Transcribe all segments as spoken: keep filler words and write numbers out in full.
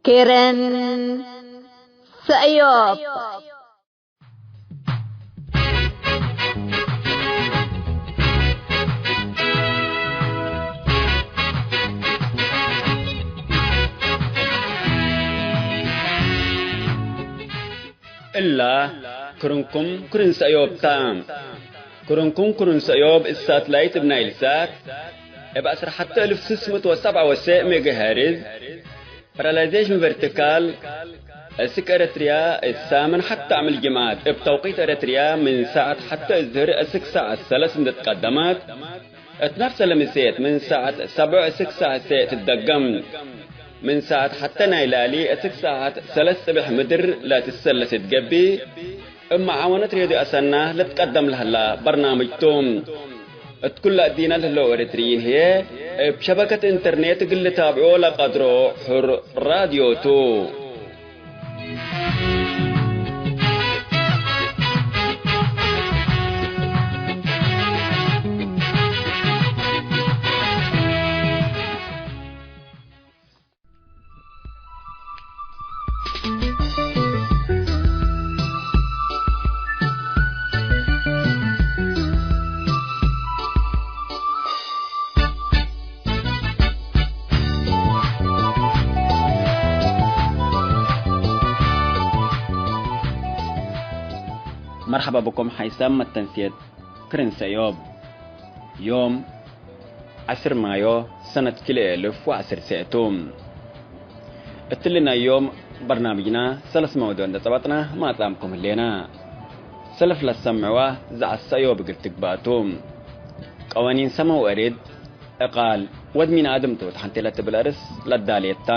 ክርን ሰእዮብ። እላ ክርንኩም ክርን ሰእዮብ ታ። ክርንኩም ክርን ሰእዮብ እት ሳትላይት እብ ናይልሳት እብ ዐስር ሐተ እልፍ ስስ ምእት ወሰብዓ ወሰዕ ሜጋሄርዝ ፓራላይዜሽን ቨርቲካል፣ እስክ ኤረትርያ እት ሳምን ሐተ ዓምል ጅምዓት እብ ተውቂት ኤረትርያ ምን ሳዐት ሐተ እዝህር እስክ ሳዐት ሰለስ እንዴ ትቀደመት፣ እት ነፍሰ ለምሴት ምን ሳዐት ሰብዕ እስክ ሳዐት ሴዕ ትትደገም። ምን ሳዐት ሐተ ናይ ላሊ እስክ ሳዐት ሰለስ ጽብሕ ምድር ለትሰለስ ትገብእ። እብ መዓወነት ሬድዮ አሰና ልትቀደም ለህላ በርናምጅ ቱ። እት ኩለ እዲነ ለህለው ኤረትርዪን ህዬ፣ እብ ሸበከት ኢንተርኔት እግል ልታብዖ ለቀድሮ ሑር ራድዮ ቱ። መርሐባ ብኩም ሓይሳም መተንስየት ክርን ሰእዮብ። ዮም ዐስር ማዮ ሰነት ክልኤ እልፍ ወዐስር ሴዕ ቱ። እትሊ ናይ ዮም በርናምጅና ሰለስ መውዱዕ እንዴ ጸበጥና ማጽአምኩም ህሌና። ሰልፍ ለትሰምዕዋ ዘዐት ሰእዮብ እግል ትግባእ ቱ። ቀዋኒን ሰመ ወአሬድ፣ ዕቃል ወድ ሚን አድም ቱ ተሐንቴ ለትብል አርስ ለዳሌት ታ።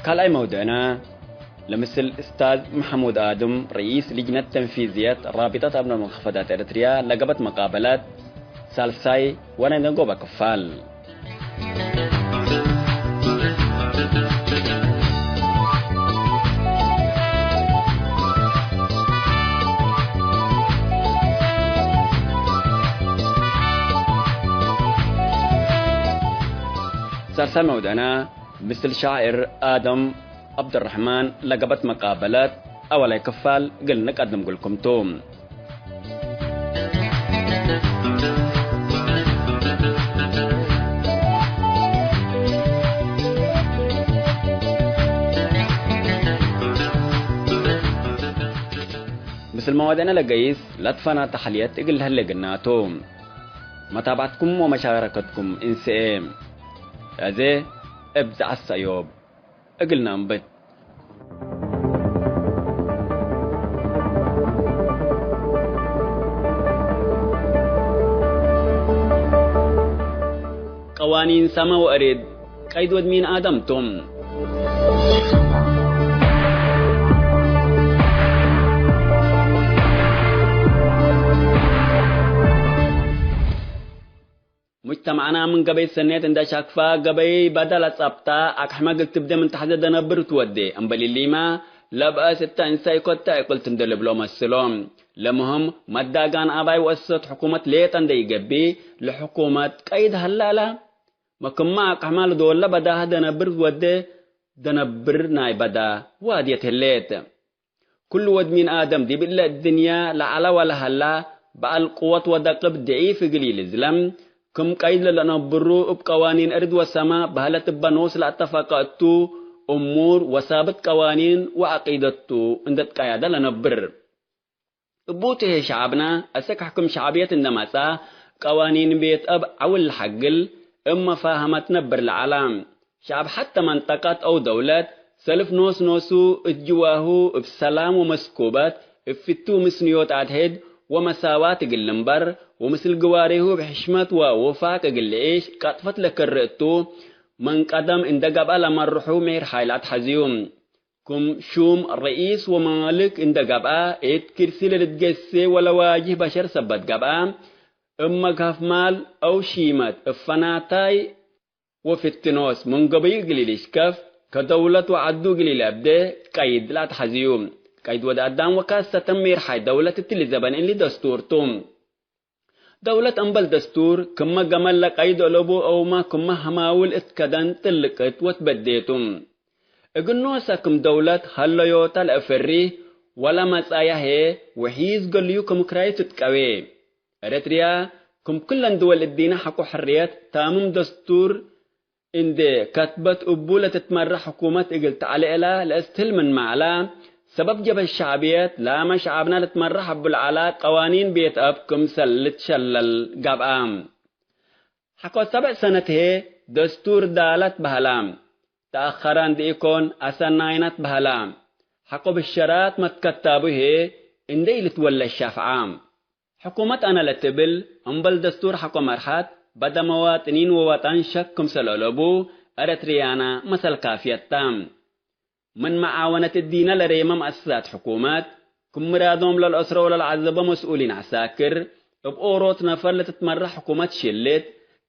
ካልኣይ መውድዕና፣ ለምስል እስታዝ መሐሙድ አድም፣ ረኢስ ልጅነት ተንፊዝየት ራቢጠት አብነ መንከፈዳት ኤረትርያ፣ ለገበት መቃበለት ሳልሳይ ወናይ ደንጎበ ክፋል። ሳልሳይ መውድዕና፣ ምስል ሻዕር አደም ዐብደረሕማን ለገበት መቃበለት አወላይ ክፋል እግል ንቀድም እግልኩም ቱ። ምስል መዋድዕነ ለገይስ ለትፈና ተሕልየት እግል ለህሌ ግናቱ። መታብዐትኩም ወመሻረከትኩም እንስኤ። አዜ እብ ዘዐት ሰእዮብ እግል ነአንብት። ቀዋኒን ሰመ ወአሬድ ቀይድ ወድ ሚን አደም ቶም። ሙጅተማዕና ምን ገበይ ሰኔት እንደ ሻክፋ፣ ገበይ በደ ለጸብጣ፣ አቅሕመ እግል ትብዴ ምን ተሐዜ ደነብር ትወዴ። እምበል እሊመ፣ ለብአስ እተ እንሳይ ኮተ እቅልት እንደ ልብሎ መስሎ። ለምህም፣ መዳጋን አባይ ወእሰት ሕኩመት ሌጠ እንደ ኢገብእ፣ ለሕኩመት ቀይድ ሀለ አለ። መክማ አቅሕመ ለዶለ በዳህ ደነብር ትወዴ፣ ደነብር ናይ በዳ ዋድየት ህሌት። ኩሉ ወድ ሚን አደም ዲብ እለ እድንያ ለዐለ ወለሀላ በዐል ቅወት ወደቅብ ድዒፍ እግል ኢልዝለም፣ ክም ቀይድ ለለአነብሩ እብ ቀዋኒን እርድ ወሰማ በህለት እበ ኖስ ለአተፈቀ እቱ እሙር ወሳብት ቀዋኒን ወዐቂደት ቱ እንዴ ትቀያደ ለነብር። እቡ ቱ ህዬ ሸዐብነ አሰክ ሕክም ሸዕብየት እንዴ መጽአ፣ ቀዋኒን ቤት እብ ዐውል ለሐግል እብ መፋሀመት ነብር ለዐለ። ሸዐብ ሐተ መንጠቀት አው ደውለት፣ ሰልፍ ኖስ ኖሱ እት ጅዋሁ እብ ሰላም ወመስኩበት፣ እብ ፍቱ ምስንዮት አድሕድ ወመሳዋት እግል ልንበር፣ ወምስል ግዋሬሁ እብ ሕሽመት ወውፋቅ እግል ልዒሽ ቀጥፈት ለከሬ እቱ፣ ምን ቀደም እንዴ ገብአ ለመርሑ ምሒር ሓይል አትሐዝዩ። ክም ሹም ረኢስ ወማልክ እንዴ ገብአ፣ እት ክርሲ ለልትገሴ ወለዋጅህ በሸር ሰበት ገብአ፣ እብ መግሀፍ ማል አው ሺመት እብ ፈናታይ ወፍትኖስ ምን ገበዩ እግል ኢልሽከፍ፣ ከደውለት ወዐዱ እግል ኢለአብዴ ቀይድ ለአትሐዝዩ። ቀይድ ወድ አዳም ወካሰተን ሜርሓይ ደውለት እትሊ ዘበን እሊ ደስቱር ቱ። ደውለት እምበል ደስቱር፣ ክመ ገመል ለቀይድ አለቡ አውመ ክመ ሀማውል እት ከደን ጥልቅት ወትበዴ ቱ። እግል ኖሰ ክም ደውለት ሀለዮተ ለእፈሪ ወለመጽአያ ህዬ ወሒዝ ገሉዩ ክም ክራዩ ትትቀዌ። ኤረትርያ፣ ክም ክለን ድወል እዲነ ሐቆ ሕርየት ታምም ደስቱር እንዴ ከትበት እቡ ለትትመረሕ ሕኩመት እግል ተዐሌ እላ ለእስትህል ምንመ ዐላ፣ ሰበብ ጀብህት ሸዕብየት ላመ ሸዐብና ልትመረሕ እቡ ለዐላ ቀዋኒን ቤት አብ ክምሰል ልትሸለል ገብአ። ሐቆ ሰብዕ ሰነት ህዬ ደስቱር ዳለት በህላ፣ ተአኸረ እንዴ ኢኮን አሰናይነት በህላ። ሐቆ ብሸራት መትከታቡ ህዬ እንዴ ኢልትወለድ ሸፍዐ። ሕኩመት አነ ለትብል፣ እምበል ደስቱር ሐቆ መርሐት፣ በደ መዋጥኒን ወወጠን ሸክ ክምሰል አለቡ፣ ኤረትርያነ መሰል ካፍየት ተ። ምን መዓወነት እዲነ ለሬመ መአሰሳት ሕኩመት፣ ክም ምራዶም ለልአስሮ ወለልዓዘቦ መስኡሊን ዐሳክር፣ እብ ኦሮት ነፈር ለትትመረሕ ሕኩመት ሽልት፣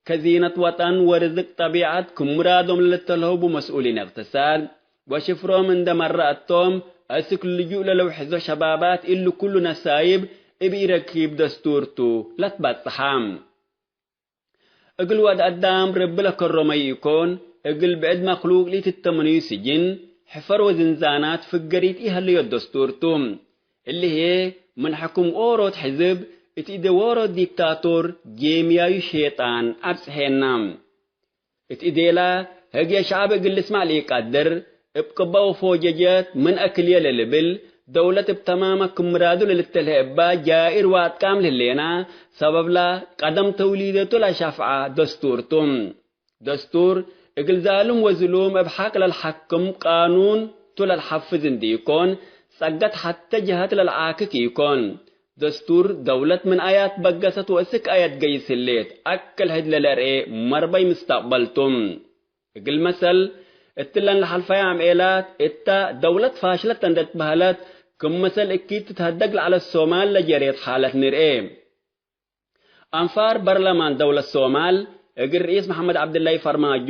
ከዚነት ወጠን ወርዝቅ ጠቢዐት ክም ምራዶም ለልተልሀቡ መስኡሊን እቅትሳድ፣ ወሽፍሮም እንደ መረ እቶም፣ አስክ ልጁእ ለለውሕዞ ሸባባት እሊ ኩሉ ነሳይብ እብ ኢረኪብ ደስቱር ቱ ለትበጽሐ። እግል ወድ አዳም ረቢ ለከረመዩ ኢኮን፣ እግል ብዕድ መክሉቅ ለኢትተመነዩ ስጅን፣ ሕፈር ወዝንዛናት ፍገሪት ኢሀለዮት ደስቱር ቱ። እሊ ህዬ ምን ሕኩም ኦሮት ሕዝብ እት እዴ ዎሮት ዲክታቶር ጄምያዩ ሼጣን አብጽሔና። እት እዴላ፣ ህግየ ሸዐብ እግል ልስማዕ ለኢቀድር፣ እብ ቅበ ወፎጀጀት ምን አክልየ ለልብል፣ ደውለት እብ ተማመ ክም ምራዱ ለልተልሀ እባ ጃኢር ወአጥቃም ለህሌና፣ ሰበብላ ቀደም ተውሊደቱ ለሻፍዐ ደስቱር ቱ። ደስቱር፣ እግል ዛልም ወዝሉም እብ ሐቅ ለልሐክም ቃኑን ቱ ለልሐፍዝ እንዲ ኢኮን፣ ጸገት ሐተ ጀሀት ለልዓክክ ኢኮን። ደስቱር፣ ደውለት ምን አያት በገሰት ወእስክ አያት ገይስ ህሌት፣ አክል ሕድ ለለርኤ መርበይ ምስተቅበል ቱ። እግል መሰል፣ እትለን ለሐልፈየ አምዔላት እተ ደውለት ፋሽለት እንዴ ትበህለት፣ ክም መሰል እኪት ትትሀደግ ለዐለት ሶማል ለጀሬት ሓለት ንርኤ። አንፋር በርለማን ደውለት ሶማል፣ እግል ርኢስ መሐመድ ዐብድላይ ፈርማጆ፣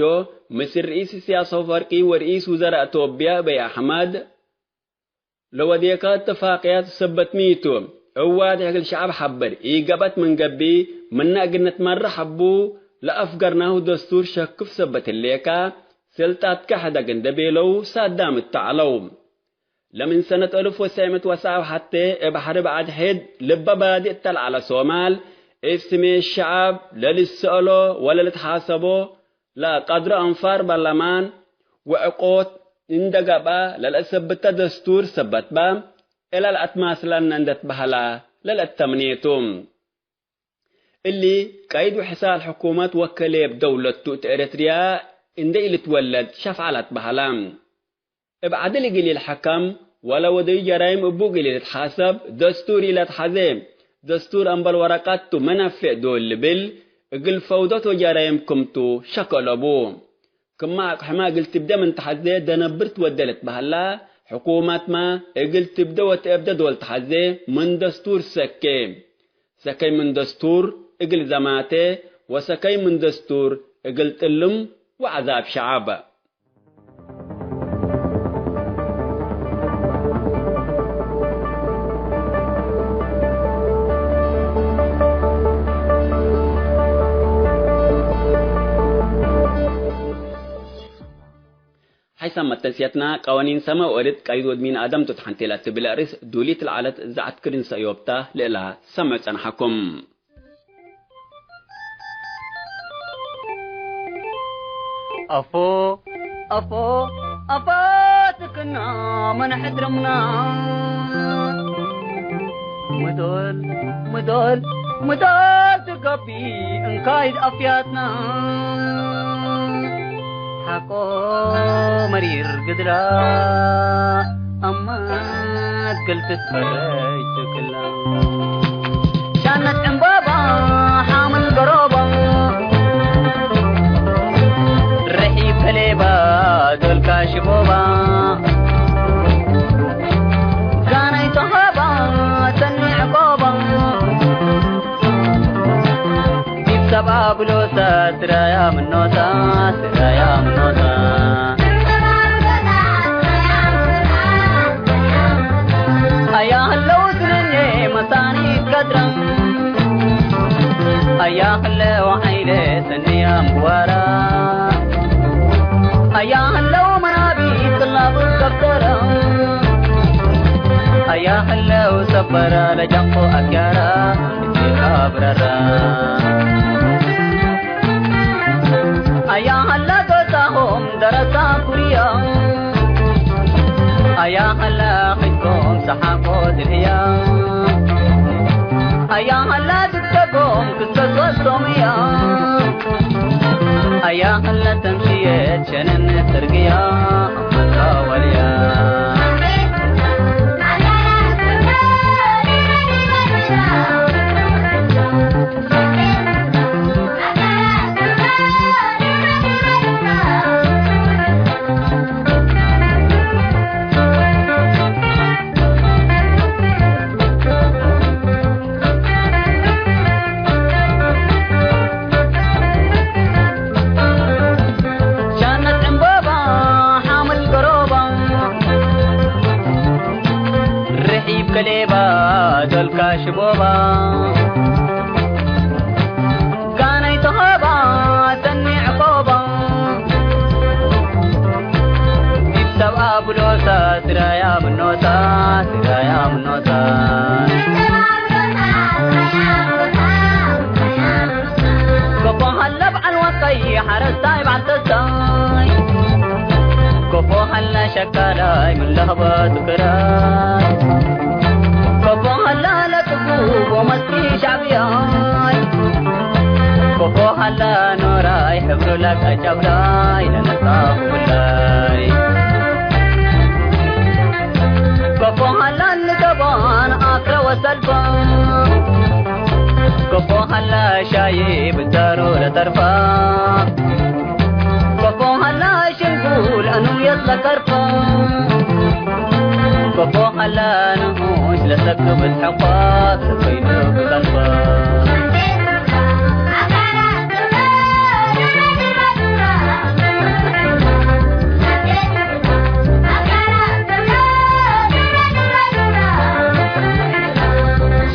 ምስል ርኢስ ኢሰያስ አፈወርቂ ወርኢስ ውዘራእ ቶብያ አብይ አሕመድ፣ ለወዴከ እትፋቅያት ሰበት ሚ ቱ? እብ ዋድሕ እግል ሸዐብ ሐብር ኢገብአት ምን ገብእ፣ ምነ እግል ንትመረሕ እቡ ለአፍገርናሁ ደስቱር ሸክፍ ሰበት ህሌከ፣ ስልጣትከ ሕደግ እንዴ ቤለው ሳዳም እተ ዐለው። ለምን ሰነት አልፍ ወትሰዕ ምእት ወሰብዓ ሐቴ እብ ሐርብ አድሕድ ልበ ባዲ እተ ለዐለ ሶማል፣ እብ ስሜት ሸዐብ ለልሰአሎ ወለልትሓሰቦ ለቀድሮ አንፋር በርለማን ወዕቆት እንደ ገብአ ለለአሰብተ ደስቱር ሰበት በ፣ እለ ለአትማስለነ እንደ ትበህላ ለለአተምኔቱ። እሊ ቀይድ ወሕሳል ሕኩመት ወከሌብ ደውለት ቱ እት ኤረትርያ እንደ ኢልትወለድ ሸፍዐ ለትበህላ። እብ ዐድል እግል ኢልሐከም ወለ ወደዩ ጀራይም እቡ እግል ኢልትሓሰብ ደስቱር ኢለትሐዜ። ደስቱር እምበል ወረቀት ቱ መነፌዕ ዶል ልብል እግል ፈውደት ወጀራይም ክምቱ ሸክ አለቡ። ክመ አቅሕመ እግል ትብደ ምን ተሐዜ ደነብር ትወዴ ልትበህላ፣ ሕኩመትመ እግል ትብደ ወትአብደ ዶል ተሐዜ ምን ደስቱር ሰኬ። ሰከይ ምን ደስቱር እግል ዘማቴ ወሰከይ ምን ደስቱር እግል ጥልም ወዐዛብ ሸዐብ። ሐይሳም መተንስየትና ቀዋኒን ሰመ ወእርድ ቀይድ ወድሚን አደም ቱ ተሐንቴ ለትብል አርእስ ዱሊት ለዐለት ዘዐት ክርን ሰእዮብታ ለእላ ሰምዕ ጸንሐኩም። አፎ፣ አፎ፣ አፎ ትክና መን ሕድርምና። ምዶል፣ ምዶል፣ ምዶል ትገቢ እንካይድ አፍያትና። ሐቆ መሪር ግድላ አማት ክል ትትፈረጅ ትክላ። ሻነት ዕምባባ ሓምል ገሮባ፣ ርሒብ ከሌባ ዶልካ ሽቦባ፣ ጋናይ ተሃባ ሰኒ ዕቆባ፣ ዲብ ሰብኣ ብሎተ ስራያ ምኖታ፣ ስራያ ምኖታ። አያ ህለው ስንኔ መሳኒት ቀድረም። አያ ህለው ዓይለ ሰንያም ዋራ። አያ ህለው መናቢት ጥላብ ከብተረም። አያ ህለው ሰበራ ለጃንቆ አክያራ። አብረራ። አያ ሀላ ገዛሆም ደረሳ ኩርያ። አያ ሀላ ሕጅኮም ሰሓቆ ድልያ። አያ ሀላ ድደጎም ክስተት ወሶምያ። አያ ሀላ ተምሽየት ሸነን ተርግያ። አመታ ወልያ። ሻነት ዕንበባ ሓምድ ገሮባ፣ ርሒብ ከሌባ ዶልካ ሽቦባ፣ ጋነይ ተሆባ ሰኒ ዕቆባ፣ ዲብ ሰብኣ ብሎታ ስራያ ምኖታ፣ ስራያ ምኖታ። ጎፎ ሀለ በዐል ወቀይ ሐረስታይ በዐል ተስታይ። ጎፎ ሀለ ሸካላይ ምን ለህበቱ ክራይ። ጎፎ ሀለ ለጥጉብ ወመስኪ ሻዕብያይ። ጎፎ ሀለ ኖራይ ሕብሩ ለቀጨብላይ ለነጻ ኩላይ። ጎፎ ሀለ ንገባን አክረ ወሰልፋ። ጎፎ ሀላ ሻይብ ዳሩ ለተርፋ። ጎፎ ሀላ ሽንጉል አኑየት ለከርፋ። ጎፎ ሀላ ንኡሽ ለሰክብ ተሐቋ ሰፈይኑ ብቀልፋ።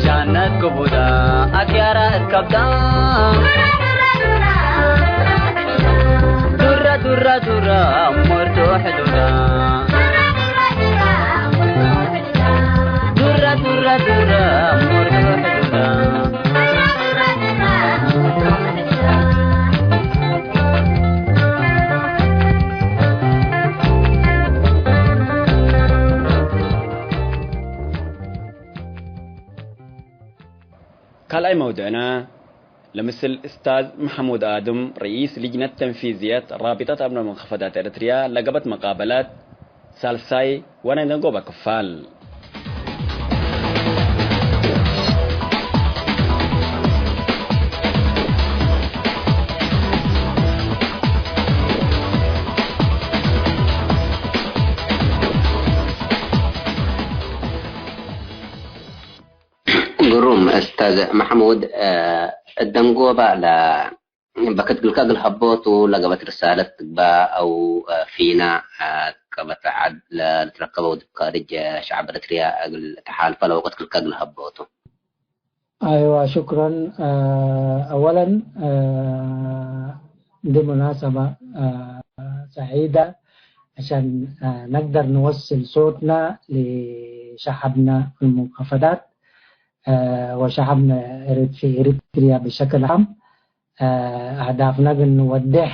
ሻነት ክቡዳ አክያራ እት ከብዳ። ዱራ ዱራ ዱራ ሞርዶ ሕዱዳ። ዱራ ዱራ ዱራ ሞርዶ ሕዱዳ። ካልኣይ መውድዕነ፣ ለምስል እስታዝ መሐሙድ ኣድም፣ ረኢስ ልጅነት ተንፊዝየት ራቢጠት አምነ መንከፈዳት ኤረትርያ፣ ለገብአት መቃበለት ሳልሳይ ወናይ ደንጎበ ክፋል። ግሩም እስታዝ መሕሙድ፣ እ፣ እት ደንጎባ ለበክት ግልከ እግል ሀቦቱ ለገበት ርሳለት ትግባ አው፣ እ፣ ፊና፣ እ፣ ከበተ ዐድ ለልትረከበው ዲብ ካርጅ ሸዐብ ኤረትርያ እግል ተሓልፈ ለወቅት ግልከ እግል ሀቦቱ። አይዋ፣ ሹክረን። እ፣ አወለን፣ እ፣ እንዲ ሙናሰባ፣ እ፣ ሰዒደ፣ ዐሻን፣ እ፣ ነግደር ንወስል ሶትና ለሸዐብና ፊ ልሙንከፈዳት። እ፣ ወሸዐብነ ኤሪት-፣ ፊ ኤሪትርያ ብሸክል ዓም፣ እ፣ አህዳፍነ እግል ንወዴሕ፣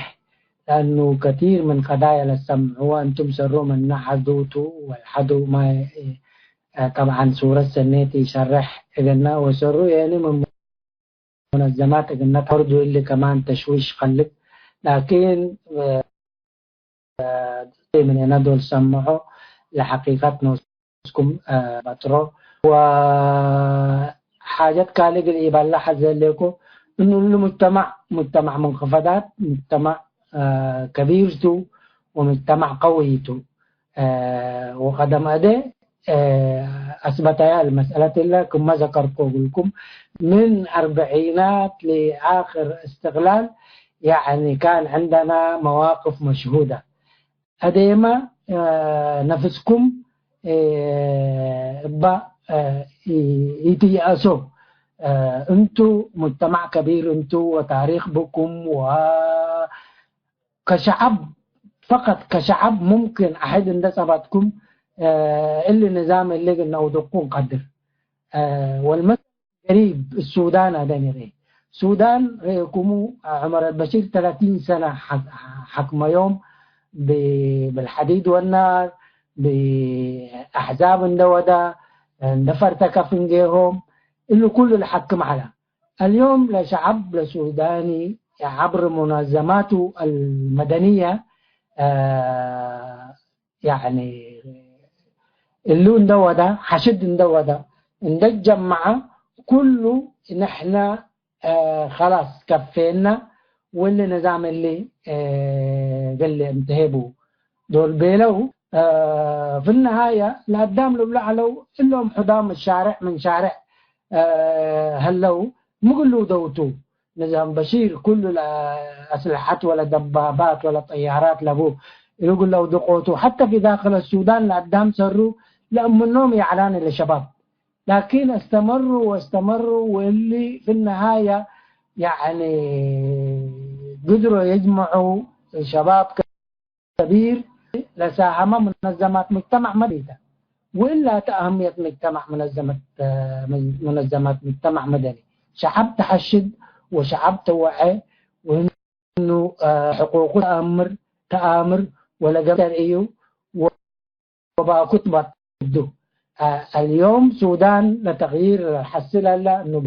ለአኑ ከቲር ምን ቀዳየ ለሰምዕወ እንቱም ሰሩ ምነ ሐዱ ቱ፣ ወለሐዱ ማይ፣ እ፣ ጠብዓን ሱረት ሰኔት ኢሸሬሕ እግልነ ወሰሩ የኒ ምን ሙነዘማት እግልነ ተወርዱ እሊ ከማን ተሽዊሽ ከልብ። ላኪን፣ እ፣ ምን እነ ዶል ሰምዖ ለሐቂቀት ኖስኩም፣ እ፣ በጥሮ ወሓጀት ካልእ እግል ኢበላ ሐዘ ህሌኮ እኑ እሉ ሙጅተማዕ፣ ሙጅተማዕ ሙንከፈዳት፣ ሙጅተማዕ፣ እ፣ ከቢር ቱ ወሙጅተማዕ ቀዊ ቱ። እ፣ ወቀደም አደ፣ እ፣ አስበተያ ለመስአለት እለ ክመ ዘከርኮ እግልኩም ምን አርበዒናት ለአክር እስትቅላል يعني كان عندنا مواقف مشهودة. أديما، آه، نفسكم، آه، با، آه، ي-، يتيأسوا. آه، انتو مجتمع كبير، انتو وتاريخ بكم و كشعب، فقط كشعب ممكن أحد እንደ ጸባትኩም፣ آه، እሊ ንዛም እሊ ግን ነውድቁ እንቀድር። آه، والمثل قريب السودان هذا نري. ሱዳን ርኤኩሙ፣ ዑመር አልበሺር ተላቲን ሰነ ሐ-፣ ሐክመዮም ብ-፣ بالحديد والنار፣ ብአሕዛብ እንደ ወዳ፣ እንደ ፈርተከ ፍንጌሆም፣ እሉ ኩሉ ለሐክም ዐለ። اليوم ለሸዐብ ለሱዳኒ ዐብር ሙነዘማቱ አልመደንየ፣ አ፣ ያኒ እሉ እንደ ወዳ፣ ሐሽድ እንደ ወዳ፣ እንደ ጀመዐ ኩሉ ንሕነ፣ አ፣ ኸላስ ከፌና ወሊ ንዛም እሊ፣ አ፣ ገሌ እንተሄቡ ዶል ቤለው፣ አ፣ في النهاية ለአዳም ልብሎ ዐለው እሎም ሕዳም ሻርዕ ምን ሻርዕ፣ አ፣ ሀለው ምግሉ ደውቱ። نظام بشير كل الأسلحة ولا دبابات ولا طيارات لبو يقول له دقوتو. حتى في داخل السودان لقدام سروا لأمنهم يعلان للشباب، لكن استمروا واستمروا، واللي في النهاية يعني قدروا يجمعوا شباب كبير لساهم منظمات مجتمع مدنية. وإلا تأهمية مجتمع منظمة، منظمات مجتمع مدني، شعب تحشد وشعب توعي، وإنه، آه، حقوقه تأمر، تآمر ولا قبل إيو وباكت بطدو. آه، اليوم سودان لتغيير حصل الله إنه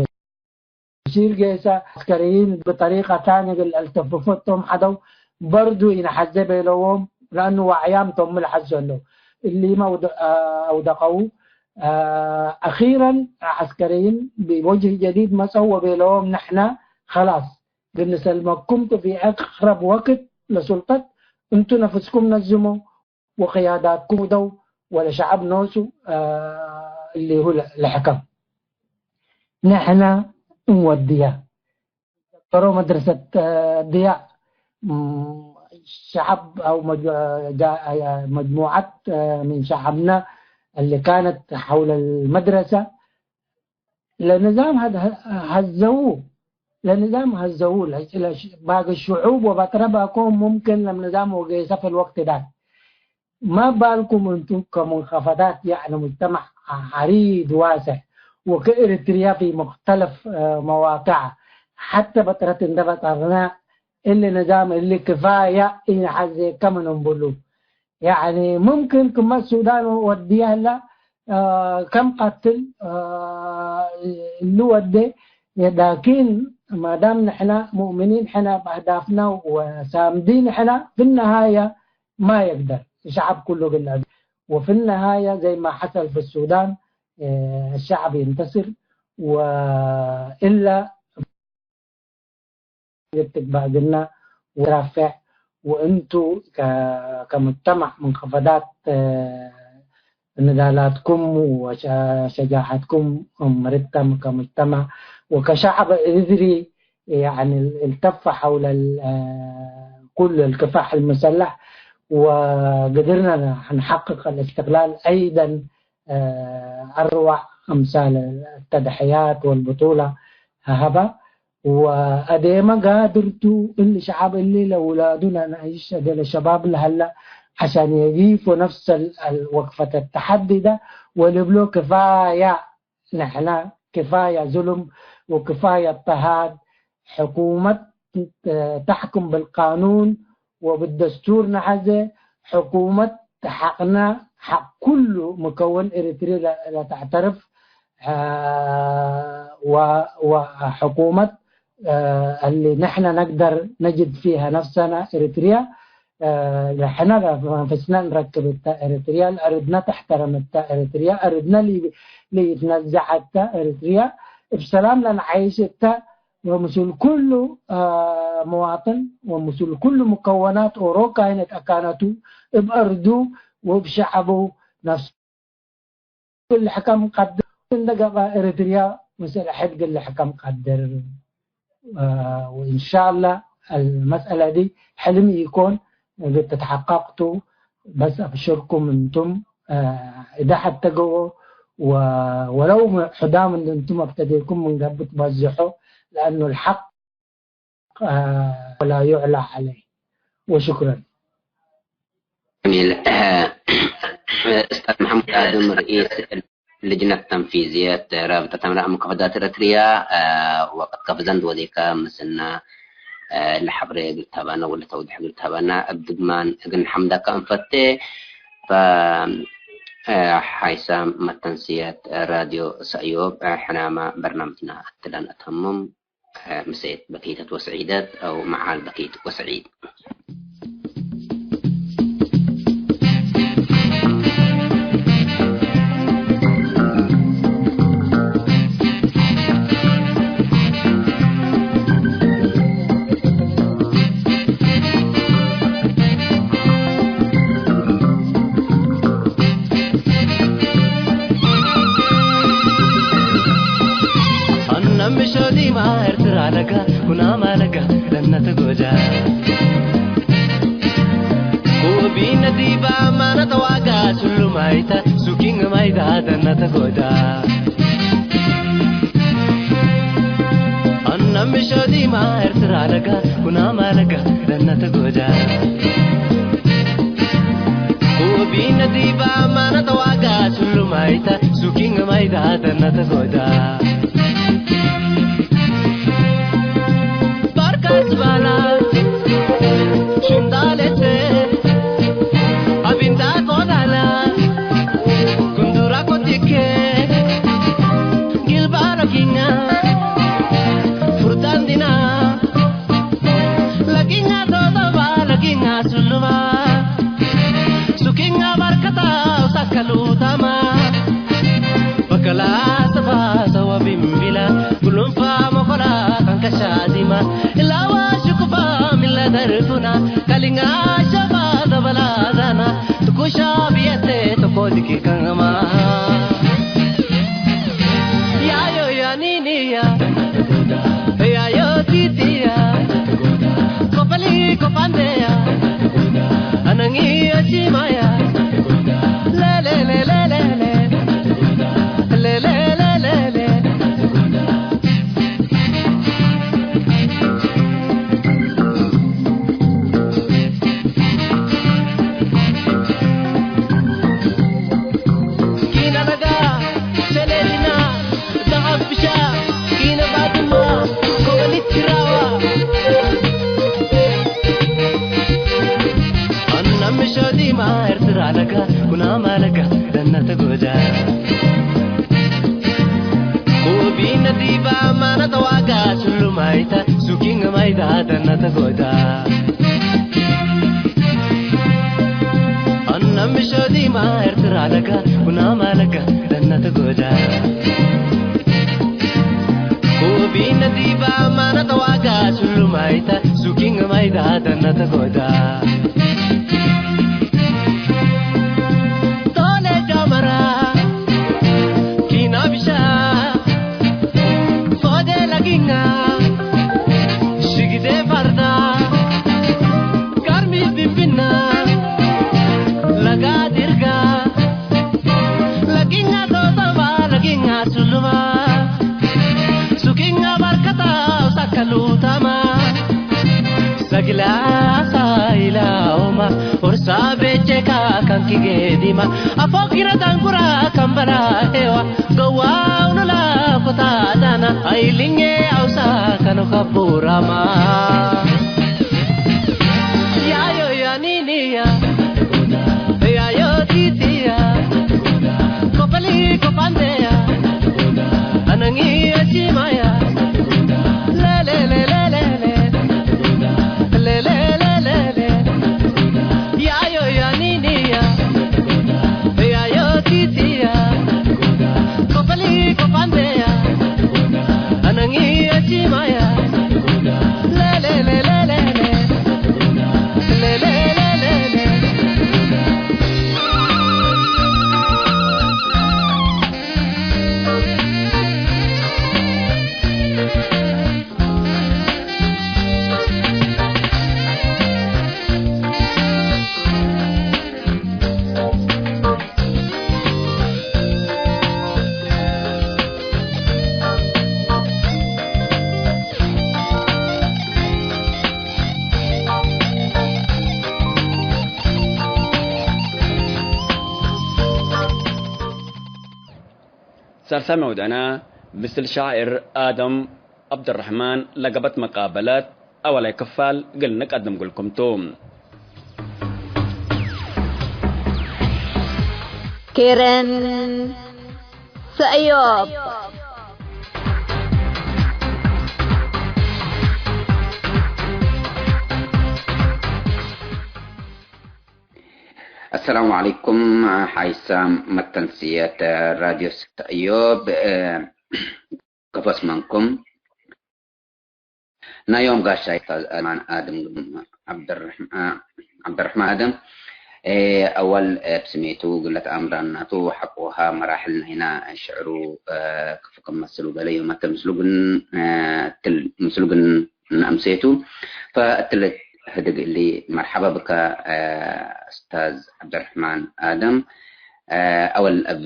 بشير قيسا عسكريين بطريقة ثانية قال التففتهم حدو برضو ينحزب لهم، لأنه وعيام تم الحزب له اللي ما ود-، آه، أودقوا. آه، أخيرًا عسكريين بوجه جديد مسوا بيلهم: نحن خلاص بنسلمكم في أقرب وقت لسلطة، انتو نفسكم نظموا وقياداتكم ودوا ولا شعب نوسو، آه، اللي هو ل-، لحكم. نحن نوديها. برو مدرسة، آه، ضياء، مم، شعب أو مج-، آه، جا-، آه، مجموعة، آه، من شعبنا اللي كانت حول المدرسة، ለንዛም ሀ-፣ ሀዘዉ፣ ለንዛም ሀዘዉ፣ ለ-፣ ለሽ-፣ ባግ ሽዑብ ወበጥረ ባኮም ሙምክን ለንዛም ወጌሰ ፊ ልወቅት ዳክ። ማ ባልኩም እንቱ ከሙንከፈዳት፣ ያዕኒ ሙጅተመዕ ዐሪድ ዋስዕ፣ ወከኤሪትርያ ፊ ሙክተለፍ፣ አ፣ መዋቅዕ፣ ሐተ በጥረት እንደ በጠርነ፣ እሊ ንዛም እሊ ክፋየ ኢነሐዜከ ምን እንብሉ። ያዕኒ ሙምክን ክመ ሱዳን ወድየ ህለ፣ አ፣ ከም ቀትል፣ አ፣ እሉ ወዴ፣ ላኪን ማዳም ንሕነ ሙእሚኒን ሕነ በአህዳፍነ ወሳምዲን ሕነ፣ ፊ ነሃየ ማ የግደር ሸዐብ ኩሉ እግል ለአዜ። ወፊ ነሃየ ዘይ ማ ሐሰል ፊ ሱዳን፣ አ፣ ሸዐብ ይንተስር ወእለ ልትግባእ ግና ወትራፌዕ፣ ወእንቱ ከ-፣ ከሙጅተማዕ መንከፈዳት፣ እ፣ ንዳላትኩም ወሸ-፣ ሸጃዓትኩም ምርተም ከሙጅተማዕ ወከሸዕብ እድሪ፣ ያዕኒ፣ التف حول ال-፣ እ፣ ኩሉ الكفاح المسلح وقدرنا نحقق الاستقلال أيضًا، አ፣ አርወዕ አምሳል ተደሕያት ወልብጡላ ሀሀባ። ወአዴመ ጋድርቱ እሊ ሸዐብ እሊ ለውላዱ ለነአይሽ እገለ ሸባብ ለሀለ ዐሻን የጊፎ ነፍሰ አልወቅፈተ ተሐዲ ደ ወልብሎ ክፋያ ንሕና፣ ክፋያ ዙልም ወክፋያ እጥሃድ፣ ሕኩመት ተሕኩም ብልቃኑን ወብደስቱር ነሐዜ፣ ሕኩመት ሐቅነ ሐቅ ኩሉ ሙከወን ኤሪትሪ ለ-፣ ለተዕተርፍ፣ አ፣ ወ-፣ ወሕኩመት፣ አ፣ እሊ ንሕነ ነግደር ነጅድ ፊሀ ነፍሰነ ኤሪትርያ፣ አ፣ ንሕነ ለመንፈስነ እንረክብ እተ ኤሪትርያ፣ ለአርድነ ተሕተረም እተ ኤሪትርያ፣ አርድነ ሊ-፣ ሊትነዘዐ እተ ኤሪትርያ፣ እብ ሰላም ለነዓይሽ እተ ወምስል ኩሉ፣ አ፣ መዋጥን ወምስል ኩሉ ሙከወናት ኦሮካይን እት አካነቱ እብ አርዱ ወእብ ሸዐቡ ነፍሱ እግል ልሕከም ቀድር። እንደ ገብአ ኤሪትርያ ምስል ሕድ እግል ልሕከም ቀድር። አ፣ ወኢንሻአላህ አልመስአለ ዲ ሕልም ኢኮን፣ እብ ተትሐቀቅቱ፣ በስ አብሽርኩም እንቱም፣ እ፣ እዳ ሐተ ገቦ፣ ወ-፣ ወለው ሕዳም እንቱም አብተዴኩም ምን ገብእ ትበዝሖ፣ ለአኑ الحق አ፣ ወላ ዩዕላ ዐለይ። ወሽኩረን። ጀሚል። ኡስታዝ መሐሙድ አደም፣ ረኢስ ልጅነት ተንፊዝየት ራብጠት አምራእ ሙከፈዳት ኤረትርያ፣ አ፣ ወቀት ከፍ ዘንድ ወዴከ ምስልነ፣ አ፣ ለሐብሬ እግል ተበነ ወለተውድሕ እግል ተበነ እብ ድግማን እግል ሐምደከ እንፈቴ። ፈ፣ አ፣ ሐይሳም መተንስየት ራድዮ ሰእዮብ፣ አ፣ ሕናመ በርናምጅነ እትለን አተምም። ምሴት በኪተት ወስዒደት አው መዓል በኪት ወስዒድ። አነ ምሾ ዲማ ኤርትራ ለጋ፣ ኩናማ ለጋ፣ ደነት ጎጃ። ኩቢነ ዲባ ማነ ተዋጋ፣ ሱሉ ማይታ፣ ሱኪንግ ማይዳ፣ ደነት ጎጃ። አነ ምሾ ዲማ ኤርትራ ለጋ፣ ኩናማ ለጋ፣ ደነት ጎጃ። ኩቢነ ዲባ ማነ ተዋጋ፣ ሱሉ ማይታ፣ ሱኪንግ ማይዳ፣ ደነት ጎጃ። ባርካስ ባላ፣ ሽንጣሌቴ፣ አቢንዳ ቆላላ፣ ጉንዱራ ኮቲኬ፣ ጊልባ ለኪኛ፣ ፉርጣን ዲና፣ ለኪኛ ቶቶባ፣ ለኪኛ ሱሉባ፣ ሱኪኛ ባርከታ፣ ሳከሉታማ፣ በከላ ሰፋ ሰዋ ቢምቢላ፣ ጉሉንፋ መኮላ፣ ካንከሻ ዲማ፣ እላዋ ሽኩፋ፣ ሚላ ደርፉና፣ ከሊኛ ሸፋ፣ ደበላ ዛና፣ ትኩሻ ብየቴ፣ ተኮድኪ ከንገማ። ያዮ ያኒኒያ፣ ያዮ ቲቲያ፣ ኮፈሊ ኮፋንዴያ፣ አነንጊ አቺማያ፣ ለለለለለለ፣ ለለለለለ። ኪነ ለጋ፣ ሸሌሊና፣ ደዓብ ብሻ፣ ኪነ ባድማ፣ ኮበሊት ጅራዋ። አነ ምሾ ዲማ ኤርትራ ለጋ፣ ኩናማ ለጋ፣ ደነት ጎጃ። ኩቢነ ዲባ ማነ ተዋጋ፣ ሱሉ ማይታ፣ ሱኪንግ ማይዳ፣ ደነት ጎጃ። አነ ምሾ ዲማ ኤርትራ ለጋ፣ ኩናማ ለጋ፣ ደነት ጎጃ። ኩቢነ ዲባ ማነ ተዋጋ፣ ሱሉ ማይታ፣ ሱኪንግ ማይዳ፣ ደነት ጎጃ። ቶሌ ጃመራ፣ ኪና ብሻ፣ ፎዴ ለጊኛ፣ ሽግዴ ፈርዳ፣ ጋርሚ ቢቢና፣ ለጋ ዲርጋ፣ ለጊኛ ቶቶባ፣ ለጊኛ ሱሉባ፣ ሱኪኛ ባርከታ፣ ሳከሉታማ፣ ሰግላ ሳይላውማ፣ ኦርሳ ቤቼካ፣ ካንኪ ጌዲማ፣ አፎ ኪረ ዳንጉራ፣ ካምበላ ሄዋ፣ ገዋውኑ ላኩታዳና፣ አይልኜ አውሳ ከኖ ከቡራማ። ያዮ ያኒኒያ፣ ያዮ ቲቲያ፣ ኮፈሊ ኮፋንዴያ፣ አነንጊ አቺማያ፣ ለለለለለለ፣ ለለለለለ። ያዮ ያኒኒያ፣ ያዮ ቲቲያ፣ ኮፈሊ ኮፋንዴያ፣ አነንጊ አቺማያ፣ ለለለለለለ፣ ለለለለለ። ሳልሳይ መውድዕነ፣ ምስል ሻዕር አደም ዐብደረሕማን ለገብአት መቃበለት አወላይ ክፋል እግል ንቀድም እግልኩም ቱ። ኬረን ሰእዮብ። አሰላሙ ዐለይኩም። ሓይሳም መተንስየት ራድዮ ሰእዮብ፣ እ፣ ከፎ እስመንኩም። ናይ ዮም ጋሻይ ኡስታዝ አማን አደም ዐብደረሕማ-፣ ዐብደረሕማን አደም፣ እ፣ አወል፣ እ፣ እብ ስሜቱ እግል ለተአምራናቱ ሐቆሃ መራሕል ናይና ሽዕሩ፣ እ፣ ክፉ ክም መስሉ ገሌ ዮመተ ምስሉ ግን፣ እ፣ ትል-፣ ምስሉ ግን ነአምሴቱ። ፈእትለ ህድግ እሊ መርሐበ ብከ፣ እ፣ ኡስታዝ ዐብደረሕማን አደም። እ፣ አወል እብ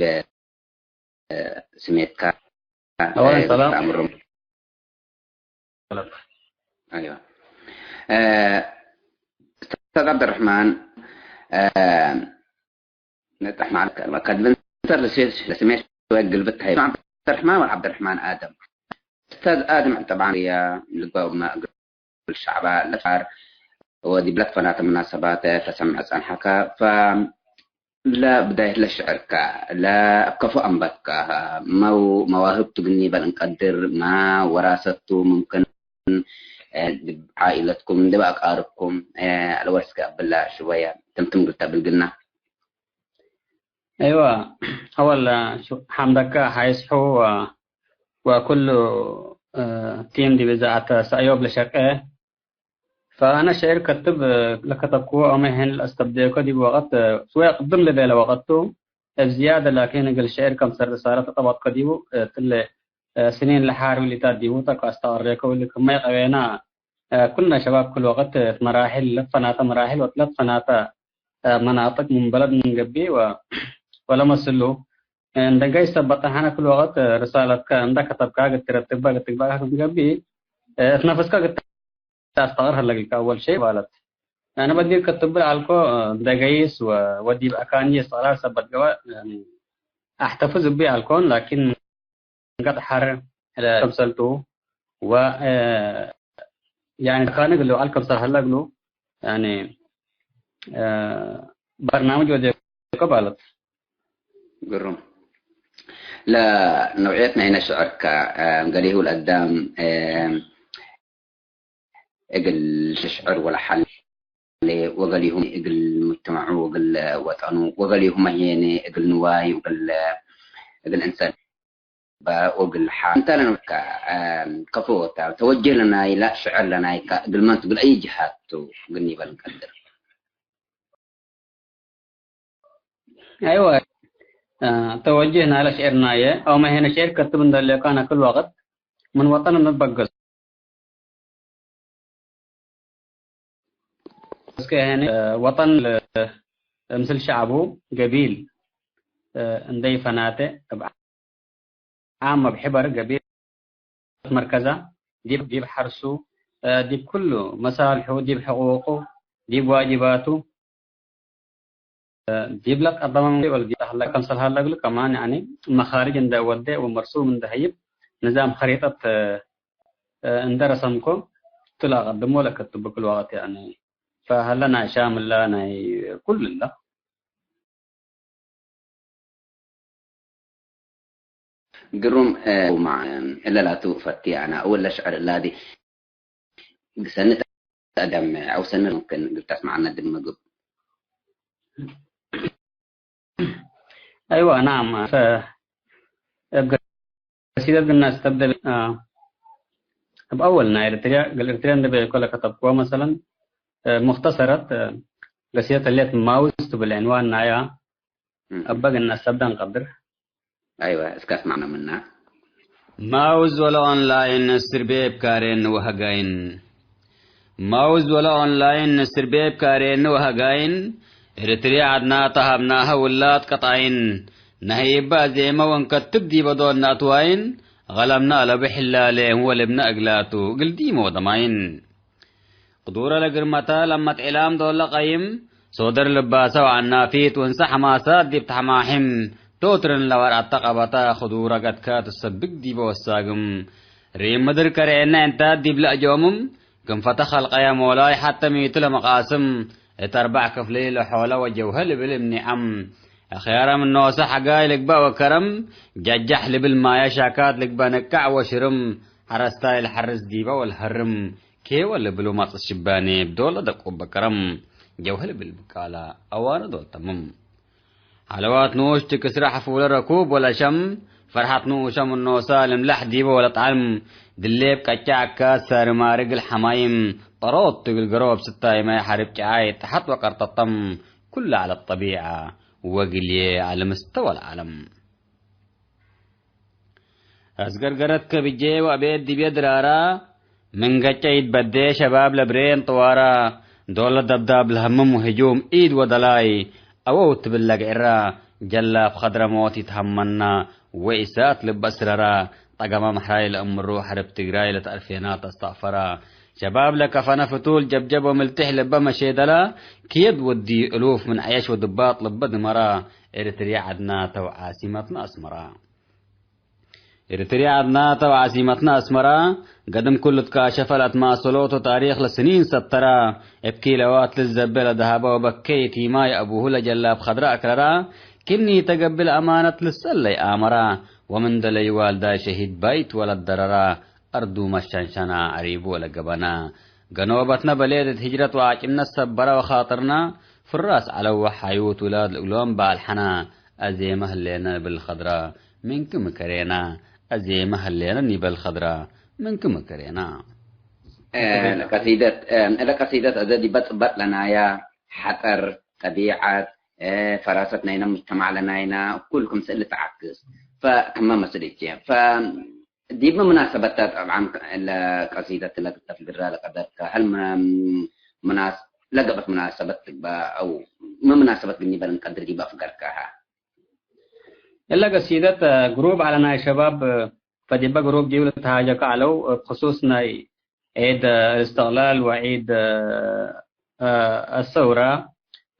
ስሜትካ፣ አወለን እ፣ ሰላም። ተአምሮም። ሰላም። አይዋ። እ፣ ኡስታዝ ዐብደረሕማን፣ እ፣ ነጠሕ ማለት ከድብ እንሰር ለስሜት፣ ለስሜት ወግልብት ሀይ ዐብደረሕማን ወዐብደረሕማን አደም። ኡስታዝ አደም ጠብዓን ያ ልግባእ እግል ሸዕባ ለፋር ወዲብ ለትፈናተ መናሰባት ተሰምዕ ጸንሐከ። ፈ ለብዳየት ለሽዕርከ ለከፎ አንበትከ መው-፣ መዋህብቱ ግኒ በል እንቀድር ማ ወራሰቱ ሙምክን፣ እ፣ ዲብ ዓኢለትኩም ዲብ አቃርብኩም፣ እ፣ ለወርስከ አብላ ሽወየ ትምትም ግልተ ብልግና። አይወ፣ አወል ሐምደከ ሐይስሑ ወ-፣ ወኩሉ፣ እ፣ ቲም ዲብ እዛአት ሰእዮብ ለሸቄ። ፈአነ ሸዕር ከትብ ለከተብክዎ አመ ሄን ለአስተብደዮከ ዲብ ወቀት፣ እ፣ ሽወየ ቅድም ለቤለ ወቀት ቱ። እብ ዝያደ ላኪን እግል ሸዕር ከምሰል ርሳለት ጠበጥከ ዲቡ፣ እ፣ እትለ፣ እ፣ ስኒን ለሓር ውሊታት ዲቡ ተከ አስተቀሬከ ውሊ ክመ ይቀቤና፣ እ፣ ኩልነ ሸባብ ክል ወቀት እት መራሕል ለትፈናተ መራሕል ወለትፈናተ፣ እ፣ መናጥቅ ምን በለድ ምን ገብእ ወ-፣ ወለመስሉ፣ እ፣ እንደ ገይስ ሰበጠ ሐነ ክል ወቀት፣ እ፣ ርሳለትከ እንደ ከተብካ እግል ትረትበ እግል ትግበእ ክም ገብእ፣ እ፣ እት ነፍስከ እግል ተአስተቅር ሀለ እግልከ አወል ሸይ ባለት። ያኒ በዲር ከትብል አልኮ፣ እ፣ እንደ ገይስ ወ-፣ ወዲብ አካንዬ እስትቅላል ሰበት ገበእ፣ ያኒ አሕተፍዝ እቢ አልኮን፣ ላኪን ገጥ ሐር ለከምሰልቱ ወ፣ እ፣ ያኒ ካን እግሉ አልከምሰል ሀለ እግሉ፣ ያኒ፣ እ፣ በርናምጅ ወዴኮ ባለት። ግሩም። ለነውዕየት ናይነ ሽዕርከ፣ እ፣ ገሌሁ ለአዳም፣ እ፣ እግል ሽዕር ወለሐሌ፣ ወገሌሁም እግል ሙጅተመዑ ወእግል ወጠኑ፣ ወገሌሁመ ህዬነ እግል ንዋይ ወእግል፣ እግል እንሰል በ-፣ ወእግል ሐ-፣ እንተ ለንብካ፣ አም፣ ከፎ ተ-፣ ተወጅህ ለናይለ ሽዕር ለናይከ እግል መንቱ እግል አይ ጅሃት ቱ እግል ኒበል እንቀድር? አይወ፣ አ፣ ተወጅህ ናይለ ሽዕር ናየ፣ አውመ ሄነ ሽዕር ከትብ እንደሌካነ ክል ወቅት ምን ወጠን እንበገስ። እስከ ሄነ፣ አ፣ ወጠን ለ-፣ ምስል ሸዕቡ ገቢል፣ አ፣ እንደይ ፈናተ እብ ዓም እብ ሕበር ገቢል መርከዛ፣ ዲብ፣ ዲብ ሐርሱ፣ እ፣ ዲብ ኩሉ መሳልሑ፣ ዲብ ሕቁቁ፣ ዲብ ዋጅባቱ፣ እ፣ ዲብ ለቀደመ ዲብ ዲብ ሀለ፣ ከምሰል ሀለ እግሉ ከማን፣ ያኒ፣ መኻርጅ እንደ ወዴ ወመርሱም እንደ ሀይብ፣ ንዛም ኸሪጠት፣ እ፣ እ፣ እንደ ረሰምኮ፣ ቱ ለአቀድሞ ለከትቡ ክል ወቅት፣ ያኒ፣ ፈሀለ ናይ ሻምላ ናይ ኩሉ እለ። ግሩም፣ እ፣ ማ፣ እለ ላቱ ፈቲ አነ እወለ ሽዕር እላዲ ሰኒ ተአደምዕ አው ሰኒ ሙምክን እግል ተስመዐነ ድመ ግብ። አይወ፣ ናም፣ ፈ-፣ እብ ገሲደት ግና እስተብደል፣ አ፣ እብ አወል ናይ ኤርትርያ፣ እግል ኤርትርያ እንዴ ቤልኮ ለከተብክዎ መሰለን፣ እ፣ ሙክተሰረት፣ እ፣ ገሲደት ህሌት ማውዝ ትብል ዕንዋን ናያ፣ እም። እበ ግና እስተብደ እንቀድር። አይወ፣ እስከ አስማዕነ ምና። ማውዝ ወለ ኦንላይን እስር ቤብ ካሬን ወሀጋይን። ማውዝ ወለ ኦንላይን እስር ቤብ ካሬን ወሀጋይን፣ ኤርትርየ ዐድና ተሀብናሀ ውላድ ቀጣይን፣ ነሀይበ አዜመ ወንከትብ ዲበ ዶል ነአትዋይን፣ ገለምነ አለቡ ሕላሌ ወልብነ እግላቱ እግል ዲመ ወደማይን። ቅዱረ ለግርመተ ለመት ዕላም ዶል ለቀይም፣ ሶደር ልባሰ ወዐናፊት ወእንሰ ሐማሳት ዲብ ተሐማሕም፣ ቶትርን ለወርአተ ቀበተ ክዱረ ገድከ ትሰብግ ዲበ ወሳግም። ሪም ምድር ከርኤነ እንተ ዲብ ለአጆምም፣ ክም ፈተ ኸልቀየ ሞላይ ሐተ ሚቱ ለመቃስም፣ እት አርበዕ ክፍሊ ለሖለ ወጀውሀ ልብል እብ ኒዐም። አኽያረ ምን ኖሰ ሐጋይ ልግበእ ወከረም፣ ጀጀሕ ልብል ማየ ሻካት ልግበእ ንቃዕ ወሽርም፣ ሐረስታይ ለሐርስ ዲበ ወለሀርም፣ ኬወ ልብሉ ማጽእ ሽባኔ ብዶል ለደቁ በከረም፣ ጀውሀ ልብል ብቃላ አዋነ ዶል ተምም። ሐለዋት ንኡሽ ትክስረ ሐፉለ ረኩብ ወለሸም፣ ፈርሐት ንኡሸ ምን ኖሳ ልምለሕ ዲበ ወለጠዐም፣ ድሌብ ቀጫ አካት ሳሪ ማሪ እግል ሐማይም፣ ጠሮት እግል ገሮብ ስታይመ ሐርብ ጨዓይ ተሐት ወቀርጠጠም፣ ኩለ ዐለ ጠቢዐ ወግልዬ ዐለ ምስተወ ለዓለም። አስገርገረት ከብጄ ወአቤት ዲቤ ድራራ፣ ምን ገጨ ኢትበዴ ሸባብ ለብሬን ጥዋራ፣ ዶለ ደብዳብ ለህምም ወህጁም ኢድ ወደላይ፣ አወው ትብል ለግዕራ፣ ጀላብ ኸድረ ሞት ኢትሀመና፣ ወኢሳት ልበ እስረራ፣ ጠገመ መሕራይ ለእምሩ ሐርብ ትግራይ ለተአርፌና ተስተእፈራ። ሸባብ ለከፈነ ፍቱል ጀብጀብ ወምልትሕ ልበ መሼደላ፣ ክየድ ወዲ እሉፍ ምን ዐየሽ ወድባጥ ልበ ድመራ፣ ኤርትርየ ዐድናተ ወዓሲመትነ አስመራ። ኤርትርየ ዐድናተ ወዓሲመትነ አስመራ፣ ገድም ክሉ ትካሸፈ ለአትማሰሎት ወታሪክ ለስኒን ሰተራ፣ እብ ኪለዋት ልዘቤ ለደሀበ ወበኬ የቲማይ አቡሁ ለጀላብ ኸድረ አክረራ፣ ክኒ ተገብእ ለአማነት ልሰለይ አመራ፣ ወምን ደለዩ ዋልዳይ ሸሂድ ባይት ወለደረራ፣ አርዱ መሸንሸና ዐሪቡ ወለገበና። ገኖበትነ በሌድ እት ህጅረት ወአጭነት ሰበረ ወኻጥርና፣ ፍራስ ዐለው ወሓዩት ውላድ እግሎም በአልሐና፣ አዜመ ህሌነ ንብል ኸድራ ምን ክም ከሬና፣ አዜመ ህሌነ ኒበል ኸድራ ምን ክም ከሬና። እ፣ ለቀሲደት፣ እ፣ ለቀሲደት አዘ ዲበ ጽበጥ ለናያ ሐጠር፣ ጠቢዐት፣ እ፣ ፈራሰት ናይነ፣ ሙጅተማዕ ለናይና፣ ኩል ክምሰል ልትዓክስ። ፈክመ መስል እቼ። ፈ ዲብ ምናሰበት ጠብዓን ለቀሲደት ለትተፍግራ ለቀደርከ፣ ሀል ምና-፣ ምናስ-፣ ለገብአት ምናሰበት ትግበእ አው ምን ምናሰበት ግኒ በል እንቀድር ዲብ አፍገርከሃ? እለ ቀሲደት ግሩብ ዐለ ናይ ሸባብ፣ ፈዲበ ግሩብ ዲብ ልትሃጀከ ዐለው፣ እብ ክሱስ ናይ ዒድ እስትቅላል ወዒድ፣ እ፣ አሰውራ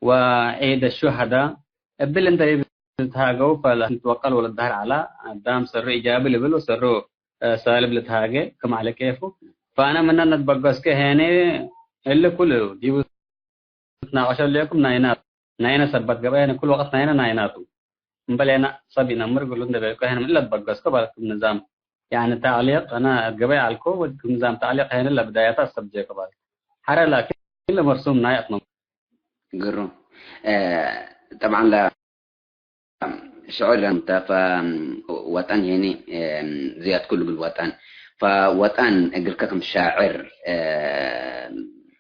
ወዒድ ሹሀዳ እብል እንተ ዲብ ልትሃገው ፈለትወቀል ወለትደህር ዐላ። አዳም ሰሩ ኢጃቢ ልብል ወሰሩ፣ እ፣ ሳልብ ልትሃጌ ክም ዐለ ኬፉ። ፈአነ ምነ ነትበገስከ ሄኔ እሊ ኩሉ ዲቡ ትናቀሸ ሌኩም ናይና፣ ናይነ ሰበት ገብአ፣ ያኒ ኩል ወቅት ናይነ ናይናቱ። እምበል ሄነ ሰብ ኢነምር እግሉ እንዴ ቤልኮ፣ ሄነ ምን ለትበገስኮ ባልኩም ንዛም፣ ያኒ ተዕሊቅ፣ አነ እት ገበይ አልኮ፣ ወድኩም ንዛም ተዕሊቅ ሄነ ለብዳያታ ሰብ ጄኮ ባል። ሐረ ላኪን ለመርሱም ናይ አትመም። ግሩም። እ፣ ጠብዓን ለ ሽዑር ለምተ፣ ፈወጠን ሄኒ፣ እም፣ ዝያድ ኩሉ እግል ወጠን። ፈወጠን እግልከ ክም ሻዕር፣ እ፣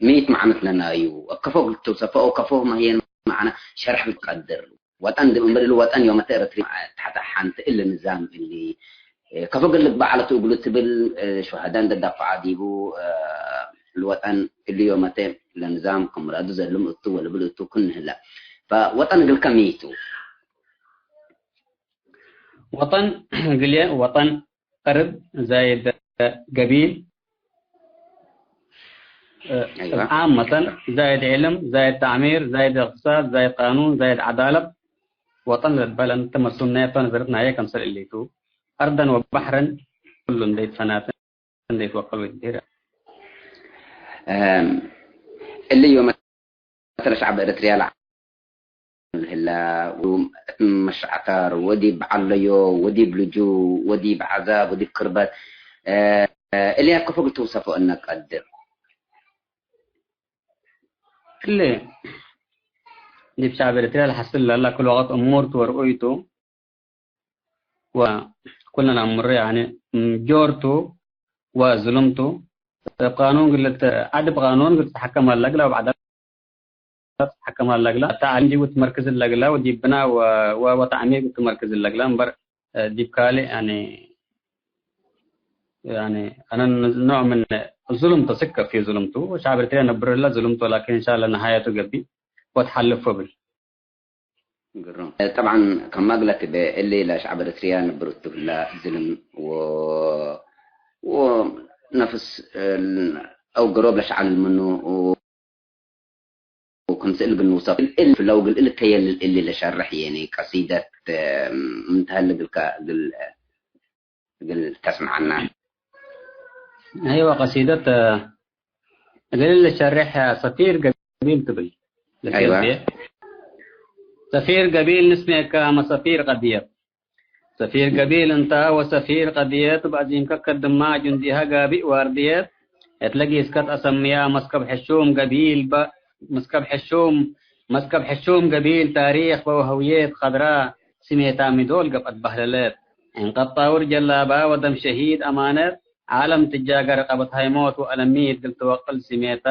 ሚ እት መዓነት ለናዩ፣ ከፎ እግል ትውሰፎ፣ ከፎ መህየን መዓነ ሸርሕ ብትቀድር። ወጠን ዲብ እምብል እሉ ወጠን ዮመተ ኤረትርየ ተሐተ ሐንት እሊ ንዛም እሊ፣ እ፣ ከፎ እግል ልግበእ ዐለቱ እግሉ ትብል፣ እ፣ ሹሀዳ እንዴ ዳፈዐ ዲቡ፣ እ፣ ለወጠን እሊ ዮመተ ለንዛም ክም ሙራዱ ዘልም እቱ ወልብል እቱ ክን ህለ። ፈወጠን እግልከ ሚ ቱ? ወጠን እግልዬ ወጠን አርድ ዛይድ ገቢል፣ እ፣ አይዋ። ዓመተን ዛይድ ዕልም፣ ዛይድ ተዕሚር፣ ዛይድ እቅትሳድ፣ ዛይድ ቃኑን፣ ዛይድ ዐዳለት። ወጠን ለልበለን ተመሱን ናይ ፈን ዘርት ናየ ከምሰል እሊቱ። አርደን ወበሕረን ኩሉ እንዴ ትፈናተ እንዴ ትወቀል ወድሄረ። እም፣ እሊ ዮም መተለ ሸዕብ ኤረትርያ ለዐል ህላ፣ ወእት መሸዕተር ወዲብ ዐለዮ ወዲብ ልጁ ወዲብ ዐዛብ ወዲብ ክርበት፣ እ፣ እሊ ከፎ እግል ትውሰፎ እነ ቀድር። እሊ ዲብ ሸዕብ ኤረትርያ ለሐስል ለላ ክል ወቅት እሙር ቱ ወርኡይ ቱ። ወኩልነ ነአምሩ፣ ያኒ፣ ም፣ ጆር ቱ ወዝሉም ቱ። እብ ቃኑን እግል ት-፣ ዐድ እብ ቃኑን እግል ትትሐከም ለእግላ ወእብ ዐዳለት ትትሐከም ለእግላ። ተዕሊም ዲብ ትመርክዝ ለእግላ ወዲብ ብና ወ-፣ ወ-፣ ወተዕሚር ትመርክዝ ለእግላ። እምበር፣ እ፣ ዲብ ካልእ፣ ያኒ፣ ያኒ፣ አነ ኖዕ ምን ዙሉም ቱ፣ ስክ ፊ ዙሉም ቱ። ወሸዕብ ኤረትርያ ነብር እለ ዙሉም ቱ፣ ላኪን እንሻአላህ ነሃየቱ ገቢ ወትሐልፎ ብል። ግሩም። ጠብዓን፣ ከማ እግለ ትቤ፣ እሊ ለሸዕብ ኤረትርያ ነብር እቱ ህላ ዝልም ወ-፣ ወነፍስ አው ገሮብ ለሸዕል ምኑ ወ-፣ ክምሰል እግል ንውሰፍ፣ እግል እልፍለው፣ እግል እልከየልል እሊ ለሸርሕ የኒ ቀሲደት፣ እ፣ ምን ተሀለ እግልከ እግል፣ እግል ተስምዐና። አይወ፣ ቀሲደት፣ እ፣ እግል ለሸርሕ ሰፊር ገቢል ትብል። አይወ። ለሸርሕ ሰፊር ገቢል ንስሜከ መ ሰፊር ቀድየት። ሰፊር ገቢል እንተ ወሰፊር ቀድየት በአዚምከ ከድማ ጅንዲሀ ጋቢእ ዋርድየት እት ለጊስከት አሰምያ መስከብ ሕሹም ገቢል በ-፣ መስከብ ሕሹም፣ መስከብ ሕሹም ገቢል ታሪክ በወህውየት ከድራ ስሜታ ሚዶል ገብአት በህለለት። ዕንቀት ጣውር ጀላባ ወደም ሸሂድ አማነት ዓለም ትጃገር ቀበት ሃይሞት ወአለሚት እግል ትወቅል ስሜታ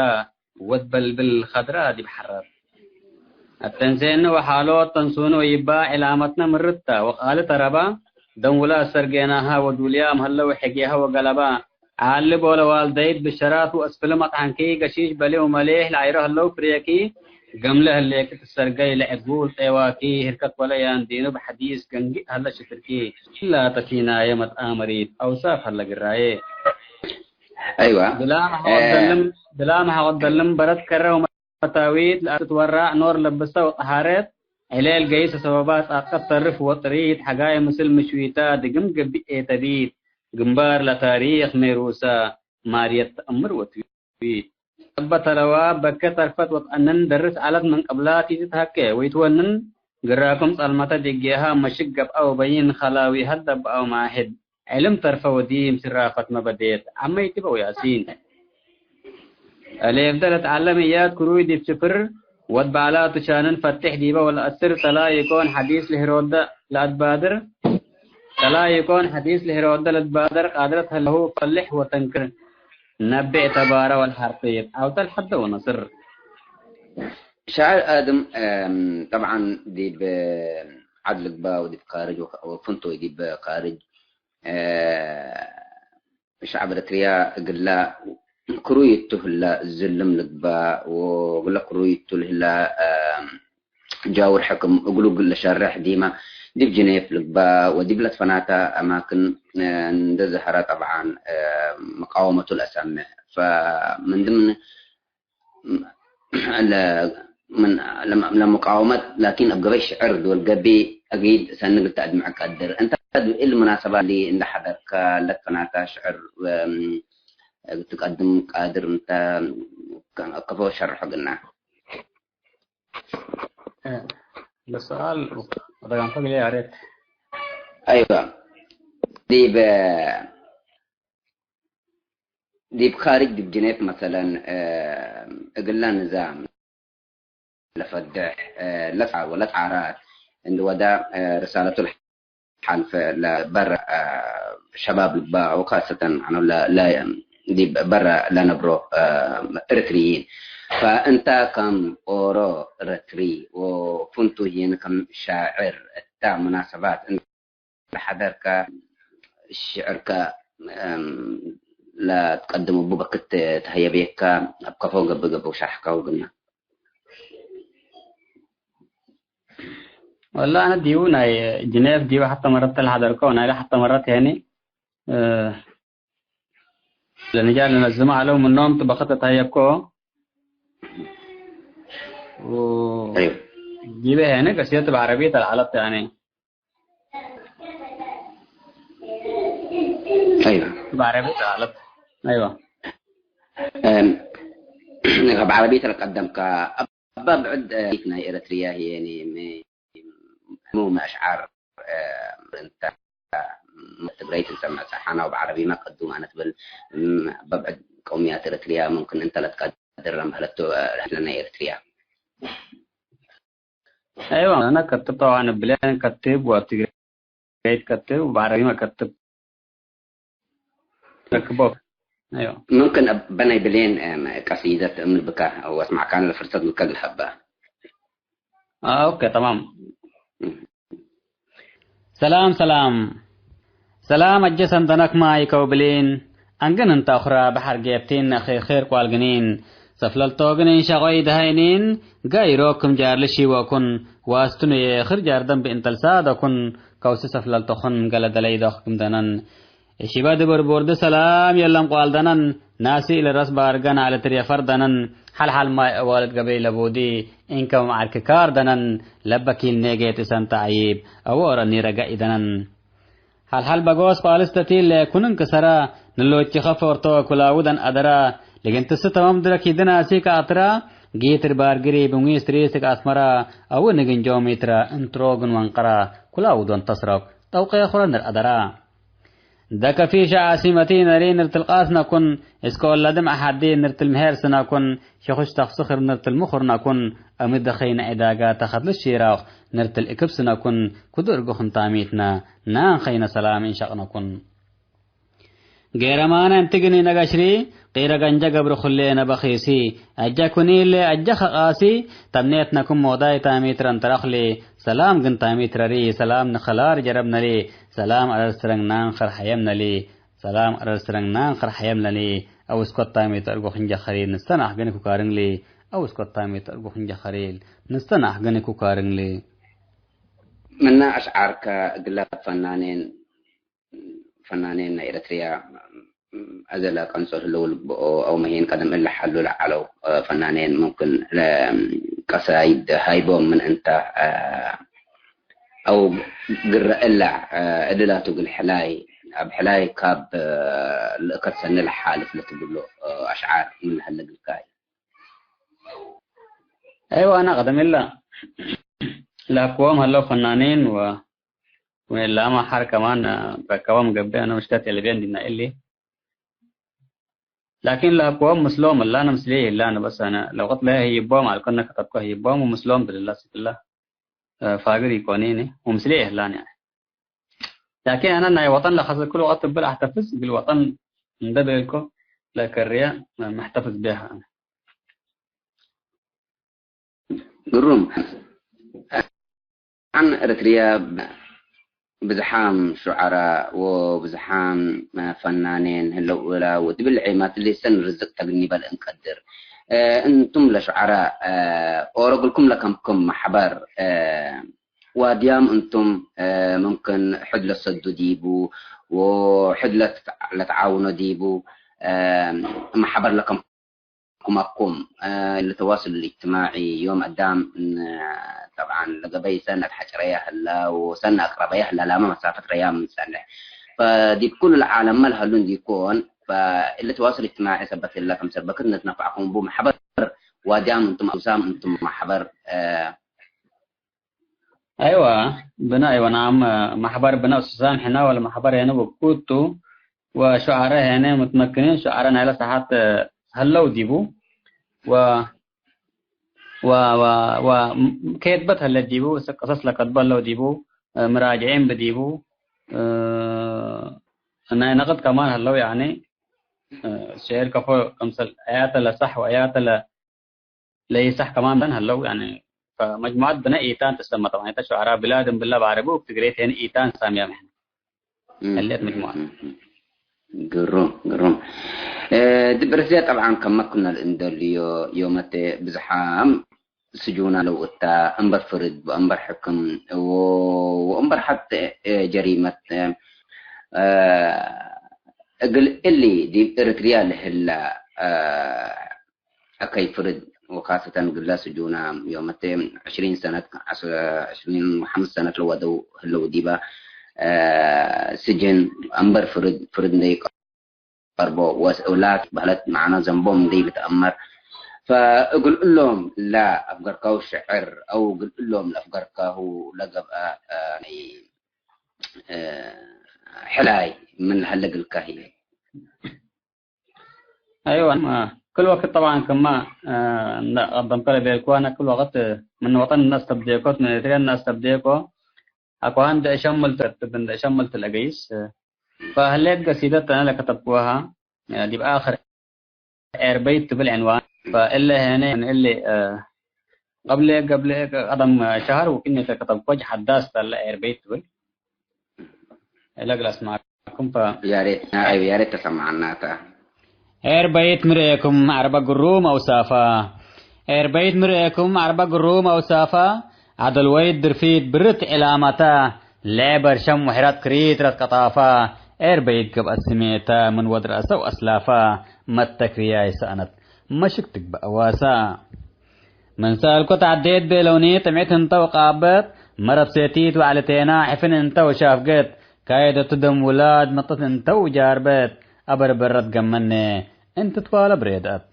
ወድ በልብል ከድራ ዲብ ሐረር። አተንሴነ ወሓሎት ተንሱነ ወይባ ዕላመትነ ምርት ተ፣ ወቃሊ ተረባ ደንውለ አሰርጌናሃ ወዱልያም ሀለ ወሕጌሃ ወገለባ። ዓልብ ወለዋልደይት ብሸራት ወአስፍልም አጥሐንኪ፣ ገሺሽ በሊ ወመሌሕ ለዓይሮ ሀለው ፍሬኪ፣ ገምለ ህሌኪ ትሰርገይ ለዕጉል ጤዋኪ፣ ህርከት ወለ ያንዲኑ በሐዲስ ገንጊእ ሀለ ሽትርኪ። እላ ተፊናየ መትአመሪት አውሳፍ ሀለ ግራዬ። አይዋ። ብላም ሐቆት እ፣ ደልም፣ ብላም ሐቆት ደልም በረት ከረ ወመታዊት ለአትትወራዕ ኖር ለብሰ ወጠሃረት ዕሌል ገይሰ ሰበባ ጻቀት ተርፍ ወጥሪት ሐጋይ ምስል ምሽዊታ ድግም ገብእ ኤተቢት ግንባር ለታሪክ ሜሩሰ ማርየት ተአምር ወትዊት። እበ ተለዋ በከ ተርፈት ወትአንን ደርስ ዐለት ምን ቅብላት ኢትትሀኬ ወይትወንን ግራኩም ጸልመተ ድጌሃ መሽግ ገብአ ወበይን ኸላዊ ሀደብ አው ማሕድ። ዕልም ተርፈ ወዲም ሽራፈት መበዴት ዐመይ ቲበው ያሲን። ሌፍደ ለትዐለም እያት ክሩይ ዲብ ሽፍር ወድ በዕላቱ ሻንን ፈቴሕ ዲበ ወለአስር ተላ ይኮን ሐዲስ ለህሮደ ለአትባድር፣ ተላ ይኮን ሐዲስ ለህሮደ ለትባደር ቃድረት ህለሁ ፈልሕ ወተንክር ነቤዕ ተባረ ወለሐርፊት ዐውተ ለሐደ ወነስር። ሸዕር አድም፣ እም፣ ጠብዓን ዲብ ዐድ ልግባ ወዲብ ካርጅ ወ-፣ ወፍንቶይ ዲብ ካርጅ፣ እ፣ ሸዕብ ኤረትርያ እግላ ክሩይ እቱ ህላ ዝልም ልግባእ ወእግለ ክሩይ እቱ ለህላ፣ እ፣ ጃውር ሕክም እግሉ እግል ለሸርሕ ዲመ ዲብ ጅኔፍ ልግባእ ወዲብ ለትፈናተ አማክን፣ እ፣ እንደ ዘሀረ ጠብዓን፣ እ፣ መቃወመቱ ለአሰምዕ። ፈምን ድምን ለ-፣ ምን፣ ለም-፣ ለሙቃወመት፣ ላኪን እብ ገበይ ሽዕር ዶል ገብእ፣ አጊድ ሰኒ እግል ተአድምዕ ቀድር። እንተ እሊ ሙናሰባት እሊ እንደ ሐደርከ ለትፈናተ ሽዕር፣ እም፣ እግል ትቀድም ቃድር እንተ፣ ከፎ ሸርሖ ግና። እ፣ ለሰኣል ወደጋንፈ ግሌ ያሬት። አይዋ። ዲብ ዲብ ካርጅ ዲብ ጅኔፍ መሰለን፣ እ፣ እግላ ንዛም ለፈድሕ፣ እ፣ ለትዓ-፣ ወለትዓራት እንዲ ወዳ፣ እ፣ ርሳለቱ ለሓልፈ ለበረ፣ እ፣ ሸባብ ልግባእ ወካሰተን አነ ለ-፣ ለ-፣ ዲብ በረ ለነብሮ፣ እ፣ ኤረትርይን። ፈእንተ ከም ኦሮ ኤረትሪ ወፍንቱይን ከም ሻዕር እታ ሙናሰባት ለሐደርከ ሽዕርከ፣ እም፣ ለትቀድም እቡ በክት ተህየቤከ፣ እብ ከፎ ገብእ ገብእ ወሸርሕከ ወግና። ወላ አነ ዲቡ ናይ ጅኔቭ ዲቡ ሐተ መረት ለሐደርከ ወናይለ ሐተ መረት ያኒ፣ እ፣ ለንጃል ለነዝመ አለው ምኖም ትበክት ተህየብኮ። ው-፣ አይዋ። ዲበ ያኒ ቀስየት በዐረቢት አልዓለት ያኒ። አይዋ። በዐረቢት አለት። አይዋ። እም፣ እብ ዐረቢት ለቀደምከ፣ እበ ብዕድ፣ እ፣ ናይ ኤረትርያ ህዬ፣ ሚ፣ ሚ፣ ሚ አሽዓር፣ እ፣ እንተ ትግረይት እንሰምዕ ጸሓና ወበዐረቢመ ቅዱም አነ ትብል፣ እም፣ እበ ብዕድ ቀውምያት ኤረትርያ ሙምክን እንተ ለትቀድር ለምህለቱ፣ እ፣ ለህለ ናይ ኤረትርያ። አይዋ፣ አነ ከትብ ጠዋን ብለን ከትብ ወትግሬ ትከትብ ወበዐረቢመ ከትብ። ረክቦ። አይዋ። ሙምክን እብ በናይ ብሌን፣ እም፣ ቀሲደት እምል ብካ ወአስማዕካነ ለፍርሰት ምከ እግል ሀባ። አ፣ ኦኬ፣ ተማም። እም። ሰላም፣ ሰላም። ሰላም፣ አጀ ሰንደነክ ማይከው ብሌን። አንግን እንተ አኹራ በሐር ጌብቲን ነአኸ ኼር ቋል ግኒን። ሰፍለልቶ ግኒን ሸቆይ ደሀይኒን። ጋይሮ ክም ጃር ልሺወኩን። ዋስቱንዬ ክር ጃር ደንብ እንተ ልሳደኩን። ከውሲ ሰፍለልቶኹን ገለ ደለይዶክ ክም ደነን። እሺበ ድብር ቦርድ ሰላም የለም ቋልደነን፣ ናሲ ለረስ ባርገን አለትርየ ፈርደነን፣ ሐልሐል ማይ አዋልድ ገበይ ለቦዲ፣ እንከ መምዓርክ ካርደነን፣ ለበኪል ኔጌት እሰንተ ዐይብ፣ አወ ኦረኒ ረገ ኢደነን። ሐልሐል በጎስ ፋልስ ተቲል ኩንን ክሰራ፣ ንሎቺ ከፎርቶ ኩላውደን አደራ፣ ልግንትስ ተማም ድረኪ ድናሲ ከአትራ፣ ጊትር ባርግሪ ብንዊስ ትሪስክ አስመራ፣ አው ንግንጆ ሚትራ እንትሮ ግን ወንቀራ፣ ኩላውዶን ተስረክ፣ ጠውቄ ኹረንር አደራ። ደከፊሸ ዓሲመቲ ነሪ ንርትል ቃስነ ኩን፣ እስከ ወላድም አሐዲ ንርትል ምሄር ስነ ኩን፣ ሸኹሽ ተፍስኽር ንርትል ምኹርነ ኩን፣ አሚ ደኸይነ ዕዳጋ ተኸትል ሺራኽ ንርትል እክብ ስነ ኩን፣ ክዱ እርጉ ክንታሚትነ ናንኸይነ ሰላም እንሸቅነ ኩን። ጌረማነ እንቲ ግኒ ነገሽሪ፣ ቂረ ገንጀ ገብሪ ኩሌነ በኺሲ፣ አጀ ኩኒሌ አጀ ኸቃሲ፣ ተምኔትነ ክም ሞዳይ ታሚት ረንተረኽሊ፣ ሰላም ግን ታሚት ረሪ፣ ሰላም ንኸላር ጀረብነሊ፣ ሰላም አረር ስረንግናን ኸርሐየምነሊ፣ ሰላም አረር ስረንግናን ኸርሐየምነሊ፣ አው እስኮት ታሚት እርጎ ክንጀኸሪል፣ ንስተናሕ ግን ኩካርንግሊ፣ አው እስኮት ታሚት እርጎ ክንጀኸሪል፣ ንስተናሕ ግን ኩካርንግሊ። ምነ አሽዓርከ እግለ ፈናኔን ፈናኔን ናይ ኤረትርያ፣ አዘ ለቀንጾ ህለው ልብኦ አው መሂን ቀደም እለ ሐሉ ለዐለው ፈናኔን፣ ሙምክን ቀሳይድ ሃይቦም ምን እንተ፣ አው ግረ እለ እድላቱ እግል ሕላይ፣ እብ ሕላይ ካብ ልእከት ሰኒ ለሓልፍ ለትብሎ አሽዓር ምን ሀለ እግልካይ። አይወ፣ አነ ቀደም እለ ለሀብክዎም ሀለው ፈናኔን ወ ወእላመ ሐር ከማን ረከቦም ገብእ፣ አነ ምሽከት የልቤ እንዲና እሊ። ላኪን ለሀብኮም ምስሎም እላነ ምስሌ ይህላነ በስ አነ ለወቅት ለሀ ህይቦም አልኮነ ከተብኮ ህይቦም ወምስሎም ብልላ ስክላ ፋግር ኢኮኒኒ ወምስሌ ይህላነ። ላኪን አነ ናይ ወጠን ለከሰ ክል ወቅት እብል አሕተፍዝ እግል ወጠን እንደ ቤልኮ ለከርየ መሕተፍዝ ቤህ አነ። ግሩም። አን እርትርየ ብዝሓም ሹዓራ ወብዝሓም ፈናኔን ህለው እላ ወድብል ዔማት ሊሰን ርዝቅ ተግኒ በል እንቀድር። እንቱም ለሹዓራ ኦሮ እግልኩም ለከምኩም መሕበር ዋድያም እንቱም፣ ምምክን ሕድ ለሰዱ ዲቡ ወሕድ ለትትዓ-፣ ለትዓውኖ ዲቡ መሕበር ለከም ኩማኩም፣ እ፣ ለተዋሱል እልእጅትማዒ ዮም አዳም፣ እ፣ ጠብዓን ለገበይ ሰነ አትሐጭረየ ህለ ወሰነ አቅረበየ ህለ ላመ መሳፈት ረያም እንጸንሕ። ፈዲብ ኩሉ ለዓለምመ ለሀሉ እንዲኮን፣ ፈእለ ተዋሱል እጅትማዒ ሰበት ህለ ክምሰል በክት ንትነፈዕኩም እቡ መሕበር ዋድያም እንቱም አውሳም እንቱም መሕበር፣ እ፣ አይወ፣ ብነ፣ አይወ፣ ነዓም፣ መሕበር ብነ እሱሳም ሕነ ወለመሕበር ሄነ ወኩቱ ወሹዓረ ሄነ ሙትመክኒን ሹዓረ ናይለ ሳሐት ሀለው ዲቡ ወ-፣ ወ-፣ ወ-፣ ወ-፣ ኬትበት ሀለ ዲቡ፣ ቅሰስ ለከትበ ሀለው ዲቡ፣ ምራጅዒን ብዲቡ፣ ናይ ነቅድ ከማን ሀለው፣ ያኒ፣ ሽዕር ከፎ ክምሰል አያተ ለሳሕ ወአያተ ለ-፣ ለይሳሕ ከማን በን ሀለው፣ ያኒ፣ ፈመጅሙዐት ብነ ኢታን ትሰመ። ጠብዓን፣ እተ ሹዓራ ብላድ እምብለ በዐረቢ ወብትግሬ ቴን ኢታን ሳምያም ሕነ። እም፣ ህሌት እም፣ መጅሙዐት። እም፣ እም። ግሩም፣ ግሩም። እ፣ ዲብ ኤረትርያ ጠብዓን ከመ ኩነ ልእንደልዮ ዮመቴ ብዝሓም ስጁና ለው እታ፣ እምበር ፍርድ ወእምበር ሕክም ወ-፣ ወእምበር ሐቴ፣ እ፣ ጀሪመት፣ እ፣ እግል እሊ ዲብ ኤረትርያ ለህላ፣ እ፣ አከይ ፍርድ ወካሰተን ግለ ስጁናም ዮመቴ ዕሽሪን ሰነት፣ ዐስ-፣ ዕሽሪን ወሐምስ ሰነት ለወደው ህለው ዲበ፣ እ፣ ስጅን አምበር ፍርድ፣ ፍርድ እንዴ ቀርቦ ወስኡላት በህለት መዕነ ዘንቦም እንዴ ልትአመር። ፈእግል እሎም ለአፍገርካሁ ሽዕር አው እግል እሎም ለአፍገርካሁ ለገብአ፣ እ፣ ናይ፣ እ፣ ሕላይ ምን ለሀለ እግልካ ህዬ። አይወ፣ ክል ወቅት ጠብዓን ክመ፣ እ፣ እንደ ቀደምከ ለቤልኩ፣ አነ ክል ወቅት ምን ወጠን እናስተብዴኮ፣ ምን ኤሪትርያ እናስተብዴኮ፣ አኳን እንደ እሸምል ትረትብ፣ እንደ እሸምል ትለገይስ፣ ፈህሌት ገሲደት አነ ለከተብኩሃ፣ እ፣ ዲብ አክር ኤርበይት ትብል ዕንዋን፣ ፈእለ ሄነ ምን እሊ፣ እ፣ ቀብለ፣ ቀብለ ቀደም ሸሀር ወክእነ ለከተብኮ ሐዳስ ተለ ኤርበይት ትብል። እለ እግል አስማዕኩም ፈ- ያሬት፣ አይወ፣ ያሬት ተሰማዕናታ። ኤርበይት ምርኤኩም ዐርበ ግሩም አውሳፋ። ኤርበይት ምርኤኩም ዐርበ ግሩም አውሳፋ። ዐደል ወይድ ድርፊት ብርት ዕላማታ። ለዔ በርሸም ወሕራት ክሪት ረት ቀጣፋ። ዔርበይት ገብአት ስሜታ ምን ወድ ረአሰ ወአስላፋ መተክርያይ ሰአነት መሽክ ትግበእ አዋሳ። ምን ሰአልኮ ተዐዴት ቤለውኒ ጥምዕት እንተ ወቃበት፣ መረብ ሴቲት ወዐልቴና ሕፍን እንተ ወሻፍገት፣ ካየደቱ ደም ውላድ መጠት እንተ ውጃርበት፣ አበርበረት ገመነ እንት ትዋለ ብሬደአት።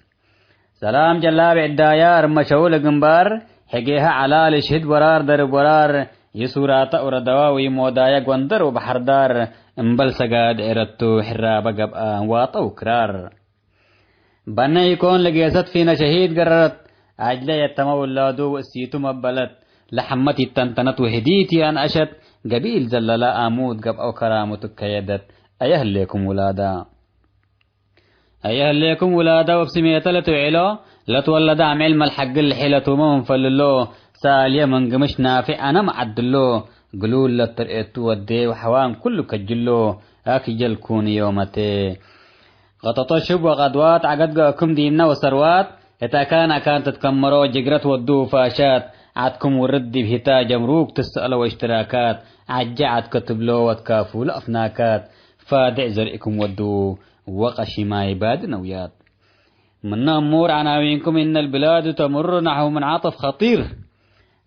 ሰላም ጀላብ ዕዳያ እርመሸው ለግንባር፣ ሕጌሀ ዐላ ልሽህድ ወራር ደርብ ወራር፣ ይሱራተ ኡረደዋ ወይሞዳየ ጎንደር ወበሐር ዳር፣ እምበል ሰጋድ ዔረቱ ሕራበ ገብአ ዋጠው ክራር። በነ ኢኮን ለጌሰት ፊነ ሸሂድ ገረረት፣ አጅለ የተመ ውላዱ ወእሲቱ መበለት፣ ለሐመት ይተንተነት ወህዲት ይአንአሸት፣ ገቢል ዘለላ አሙድ ገብአው ከራሙ ትከየደት፣ አየ ህሌኩም ውላዳ። አየ ህሌኩም ውላዳ ወብ ስሜተ ለትውዒሎ፣ ለትወለደ አምዕል መልሐግል ሒለቱመ ምን ፈልሎ፣ ሳልየ ምን ግምሽ ናፊዕ አነ መዓድሎ፣ ግሉል ለትርኤቱ ወዴ ወሐዋን ኩሉ ከጅሎ፣ አክጀልኩኒ ዮመቴ። ቀጠጦ ሽብ ወቀድዋት ዐገድ ገአኩም ዲምነ ወሰርዋት፣ እት አካን አካን ትትከመሮ ጅግረት ወዱ ውፋሻት፣ ዐድኩም ውርድ ዲብ ሂታ ጀምሩክ ትሰአሎ ወእሽትራካት፣ ዐጀ ዐድከ ትብሎ ወትካፉ ለአፍናካት፣ ፋድዕ ዘርኢኩም ወዱ ወቀሺማይ ባዲ ነውያት። ምነ እሙር ዐናዊንኩም እነ ልብላዱ ተምሩ ነሐው ምንዓጠፍ ኸጢር።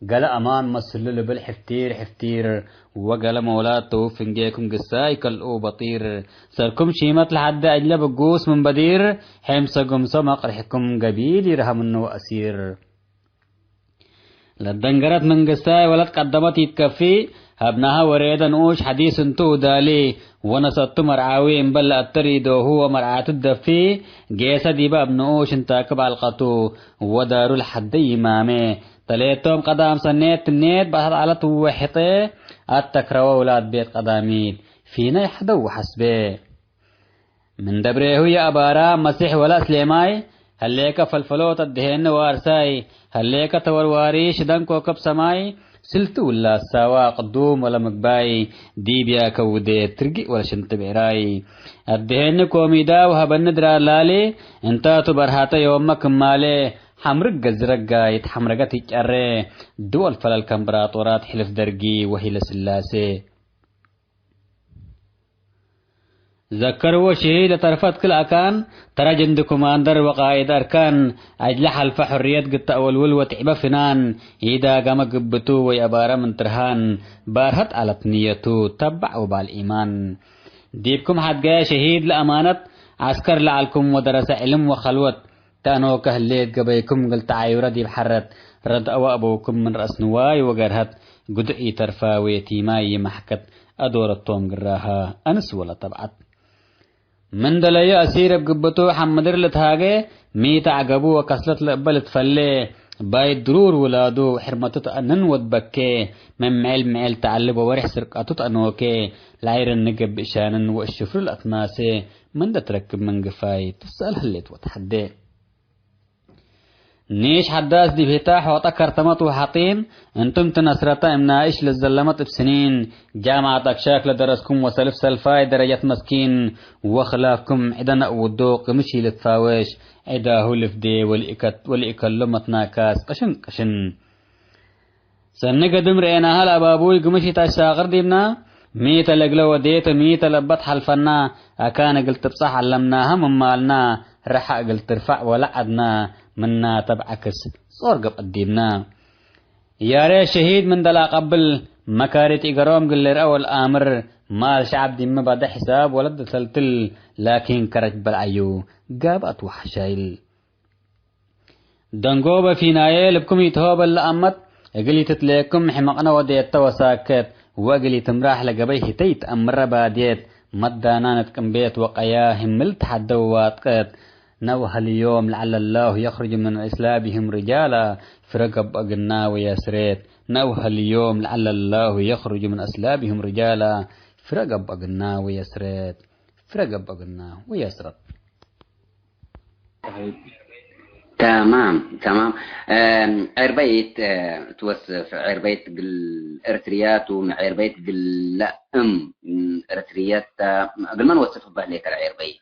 ገለ አማን መስሉ ልብል ሕፍቲር ሕፍቲር፣ ወገለ መውላድ ተውፍ ፍንጌኩም ግሳይ ከልኡ በጢር። ሰርኩም ሺመት ለሐደ አጅለ ብጉስ ምን በዲር፣ ሕምሰ ግምሶ መቅርሕኩም ገቢል ይርሃ ምኑ ወአሲር። ለደንገረት መንግስታይ ወለት ቀደመት ኢትከፊ፣ ሀብናሀ ወሬደ ንኡሽ ሐዲስ እንቱ ዳሊ፣ ወነሰቱ መርዓዊ እምበል ለአተር ኢዶሁ ወመርዓቱ ትደፊ፣ ጌሰ ዲበ እብ ንኡሽ እንታክብ አልቀቱ፣ ወዳሩ ለሐደ ይማሜ። ተሌቶም ቀዳም ሰኔት ትኔት በአስዐለት ወሕጤ፣ አተክረወ ውላድ ቤት ቀዳሚት፣ ፊነ ይሐደው ወሐስቤ። ምን ደብሬሁ የአባራ መሲሕ ወለ እስሌማይ፣ ህሌከ ፈልፈሎት አድሄኒ ዋርሳይ፣ ህሌከ ተወርዋሪ ሽደን ኮከብ ሰማይ፣ ስልቱ ውላድ ሳዋ ቅዱም ወለ ምግባይ፣ ዲብያከ ውዴ ትርጊእ ወለ ሽንት ብዕራይ። አድሄኒ ኮሚዳ ወሀበኒ ድራር ላሊ፣ እንታቱ በርሃተ ዮመ ክማሌ፣ ሐምርግ ገዝረጋይት ሐምረገት ይጨሬ፣ ድወል ፈለል ከእምበራጦራት ሕልፍ ደርጊ ወሂለ ስላሴ። ዘከርዎ ሽሂድ ለተርፈት ክል አካን፣ ተረጅ እንዲ ኮማንደር ወቃይድ አርካን፣ አጅለ ሐልፈ ሕርየት ግተ አወልውል ወትዕበ ፍናን፣ ኢዳገመ ግብቱ ወይአባረ ምን ትርሃን፣ ባርሀት ዐለት ንየቱ ተባዕ ወባል ኢማን። ዲብኩም ሐድገየ ሽሂድ ለአማነት፣ ዐስከር ለዐልኩም ወደረሰ ዕልም ወኸልወት፣ ተአኖከ ህሌት ገበይኩም እግል ተዓዩረ ዲብ ሐረት፣ ረድአወ አበውኩም ምን ረአስ ንዋይ ወገርሀት፣ ግዱዕ ኢተርፋ ወየቲማይ ይመሕከት፣ አዶረቶም ግራሃ አንስ ወለ ተብዐት። ምን ደለዩ አሲር እብ ግብቱ ሐምድር ልትሃጌ፣ ሚተ ዐገቡ ወከስለት ለእበ ልትፈሌ፣ ባይት ድሩር ውላዱ ሕርመቱ ተአንን ወትበኬ፣ ምን ምዕል ምዕል ተዐልብ ወወሬሕ ስርቀቱ ተአኖኬ፣ ለአይረኒ ገብእ ሻንን ወእሽፍሩ ለአትማሴ፣ ምን ለትረክብ ምን ግፋይ ትሰአል ህሌት ወትሐዴ። ኒሽ ሐዳስ ዲብ ሂታ ሖጠ ከርተመት ወሐጢን፣ እንቱም ትነስረተ እም ናእሽ ለዘለመት እብ ስኒን፣ ጃምዐት አክሻክ ለደረስኩም ወሰልፍ ሰልፋይ ደረጀት መስኪን፣ ወክላፍኩም ዕደ ነእውዶ ቅምሽ ኢልትፋወሽ፣ ዕዳሁ ልፍዴ ወልኢከት-፣ ወልኢከሎ መትናካስ ቅሽን ቅሽን። ሰኒ ገድም ረኤናሀ ለአባቡይ ግምሽ ኢተአሻቅር ዲብና፣ ሚተ ለእግለ ወዴተ ሚተ ለእበ ተሐልፈና፣ አካን እግል ትብጸሕ ዐለምናሀ ምን ማልና፣ ረሐ እግል ትርፈዕ ወለዐድና፣ ምናተ ብዐክስ ጾር ገብአት ዲብና። ያሬት ሸሂድ ምን ደለ አቀብል፣ መካሪት ኢገሮም እግል ልርአ ወለአምር፣ ማል ሸዐብ ዲመ ባደ ሕሳብ ወለት ተልትል፣ ላኪን ከረጅ በልዐዩ ጋብአት ወሐሻይል። ደንጎበ ፊናዬ ልብኩም ኢትሆበ ለአመት፣ እግል ኢትትሌኩም ሕመቅነ ወዴተ ወሳከት፣ ወእግል ኢትምራሕ ለገበይ ህተይ ተአምረ ባድየት፣ መዳናነት ቅንቤት ወቀያ ህምል ተሐደው ዋጥቀት። ነብሀ ልዮም ለዐለ ላሁ የኽርጁ ምን አስላቢህም ርጃላ፣ ፍረ ገብአ ግና ወየስሬት። ነብሀ ልዮም ለዐለ ላሁ የኽርጁ ምን አስላቢህም ርጃላ፣ ፍረ ገብአ ግና ወየስሬት። ፍረ ገብአ ግና ወየስረት። ተማም፣ ተማም። እም፣ ዔርበይት፣ እ፣ ትወስፍ፣ ዔርበይት ግል ኤርትርያቱ፣ ዔርበይት ግለ እም፣ እም፣ ኤርትርያት፣ እ፣ እግል መን ወስፍ እበ ህሌከ ለዔርበይት?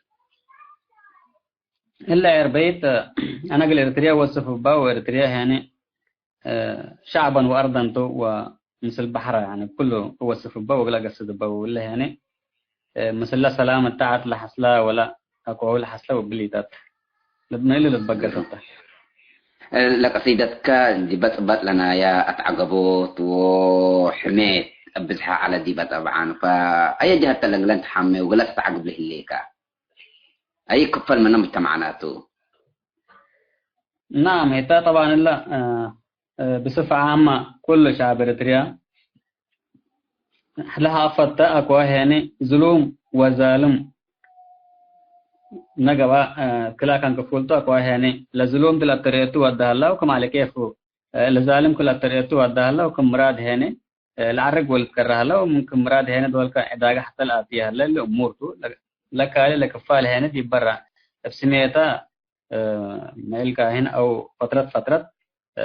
እለ ዔርበይት፣ እ፣ አነ እግል ኤርትርያ ወስፍ እባ፣ ወኤርትርያ ያኒ፣ እ፣ ሸዕበን ወአርደን ቱ፣ ወምስል በሐራ ያኒ ኩሉ ወስፍ እባ፣ ወእግል አገስድ እባ፣ ወእለ ያኒ፣ ምስለ ሰላም እተ ዐድ ለሐስላ ወለ አክዋዊ ለሐስለ ወብሊታት ልብነ እሊ ልትበገስ እተ። ለቀሲደትከ ዲበ ጽበጥ ለናያ አትዐገቦት ወሕሜት እብ ብዝሐ ዐለ ዲበ ጠብዓን። ፈአየ ጀሀት ተለግለን ተሐሜ ወግለ ተትዐግብ ለህሌከ? አይ ክፈል ምነ ሙጅተማዕናቱ? ናም፣ ህተ ጠብዓን እለ፣ እ፣ እ፣ ብስፈ ዓመ ኩሉ ሸዐብ ኤረትርያ ለሀፈተ አክዋ ሄኒ ዝሉም ወዛልም ነገባ፣ እ፣ ክላ ካን ክፉልቱ አክዋ ሄኒ ለዝሉም ትለአተርኤቱ ወደ ሀላው ክም አለቄፉ፣ እ፣ ለዛልም ክለአተርኤቱ ወደ ሀላው ክም ምራድ ሄኒ፣ እ፣ ለአርግ ወልትከረ ሀላው ምን ክም ምራድ ሄኒ ዶልከ ዕዳገ ሐተ ለአትየ ሀለ እሊ እሙር ቱ። ለ-፣ ለካሊ ለክፋል ሄኒ ዲብ በራ እብ ስሜተ እ፣ ምዕል ካህን አው ፈትረት ፈትረት፣ እ፣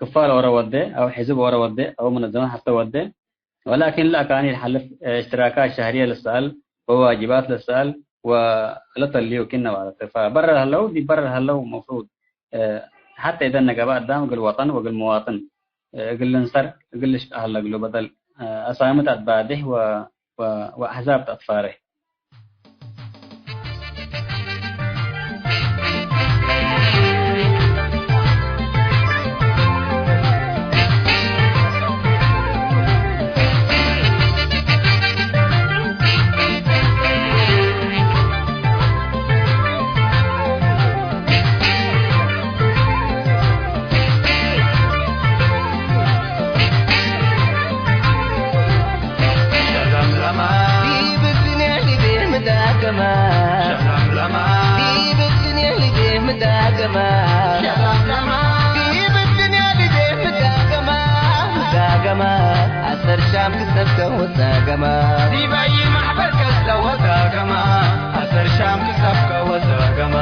ክፋል ኦረ ወዴ አው ሕዝብ ኦረ ወዴ አው መነዘመት ሐተ ወዴ። ወላኪን ለአካኒ ለሐልፍ፣ እ፣ እሽትራካት ሸህርየ ለሰአል ወዋጅባት ለሰአል ወለተልዩ ክነ ማለት። ፈበረ ለሀለው ዲብ በረ ለሀለው መፍሩድ፣ እ፣ ሐተ እደን ነገበ አዳም እግል ወጠን ወእግል መዋጥን እግል ልንሰር፣ እግል ልሽቃህ ለእግሉ በደል፣ አሳምት አትባድሕ ወ-፣ ወ-፣ ወአሕዛብ ተአትፋሬ። ዲብ እድንየ ልቤ ምዳገማ። ዲብ እድንየ ልቤ ምዳገማ። ዲብ እድንየ ልቤ ምዳገማ። ምዳገማ። አሰር ሻም ክሰብከ ወሳገማ። ዲበይ ማሕበር ከስተ ወሳገማ። አሰር ሻም ክሰብከ ወሳገማ።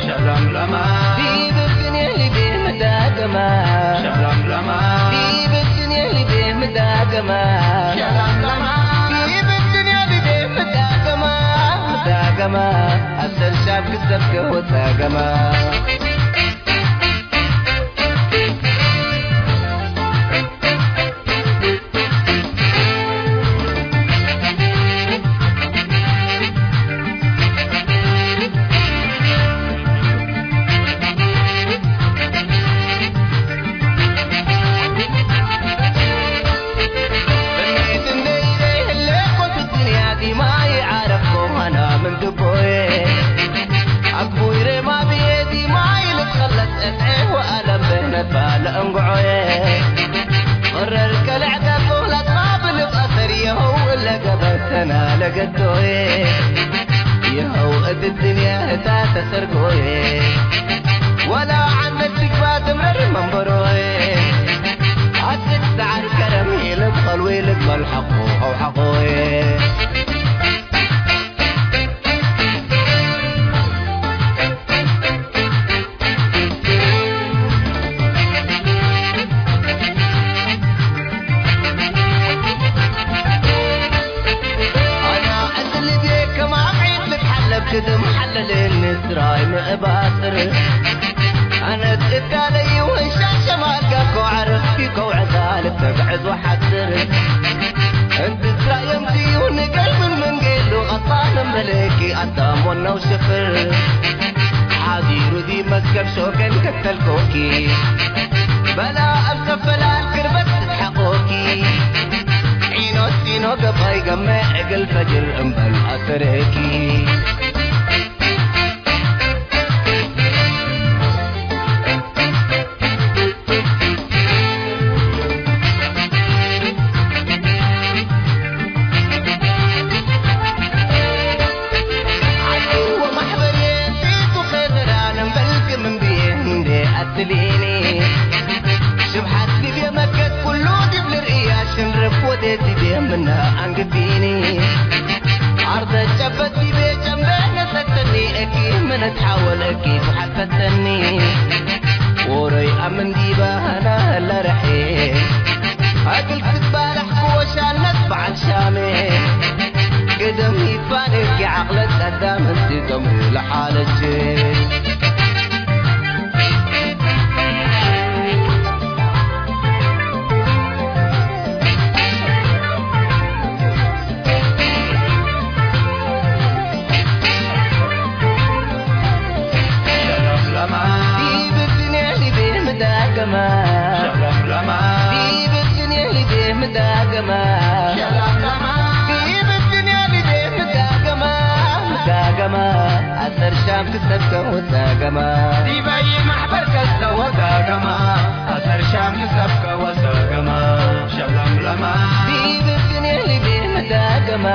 ሸለምለማ። ዲብ እድንየ ልቤ ምዳገማ። ሸለምለማ። ዲብ እድንየ ልቤ ምዳገማ። ሸለምለማ። ዲብ እድንየ ልቤ ምዳገማ። ምዳገማ። አሰር ሻም ክሰብከ ወሳገማ። እኒት እንዴ ኢደይ ህሌኮ ፊ ዱንያ ዲማ ይዓረፍኮ አና ምን ትቦዬ። አግቡይ ሬማ ብዬ ዲማ ይልትኸለስ እጥዔ ወአለም ብህነት ባለ እንግዖዬ። መረር ከልዕ ገጾ ለትቃብል እብ አሰር የህው እለ ገበተና ለገዶዬ። የህው እት ድንያ ህታ ተሰርጎዬ። ወላ ዐነት ትግባ ትምረር መንበሮዬ። አትክ ሰዓት ከረም ኢልብ ኸልዊ ልግመል ሐቆ አው ሐቆዬ። አና እት ልቤ ከማዕድ ልትሐለብ ክድም ሐለልን ስራይ ምእባስር። አነት እዳለዩ እንሻሸ ማልጋኮ ዐርፍ ፊከው ዐዛ ልተግዕዝ ወሐስር። እንቲ ትራየም ትዩ ንገር ምን ምን ጌሉ ቀጣን እምበለኪ አዳም ወነው ሽፍር። ሓዲሩ ዲብ መዝገብ ሾገን ከተልኮኪ። በላ እብ ሰፈላል ክርበት ትትሐቆኪ። ዒኖት ዲኖ ገባይ ገመ እግል ፈጅር እምበል አሰረኪ። ዐይን ወመሕበርየን ፊቱ ፌደራል እምበልክ ምን ብዬ እንዴ አትሊኒ። ሽብሓት ዲብየ መከት ኩሉ ዲብ ልርእያ ሽንርፍ ወዴት ዲብየ ምነ አንግፊኒ። አርደ ጨበት ዲብየ ጨንበ ነሰተኒ እኪ ምን እትሓወል እኪ ብሓፈተኒ። ዎሮይ አምን ዲበ ሀና ለረሐ እግል ትትባለሕ ክወሻነት በዓል ሻሜ። ቅደም ይባልክ የዓቅለት ቀዳም እንቲቶም ለሓለች። ምዳገማ፣ ዲብ እድንያ ልቤ ምዳገማ፣ ምዳገማ፣ አሰር ሻም ክሰብከ ወሳገማ። ዲበይ ማሕበር ከሰ ወሳገማ፣ አሰር ሻም ክሰብከ ወሳገማ። ሸለምለማ፣ ዲብ እድንያ ልቤ ምዳገማ፣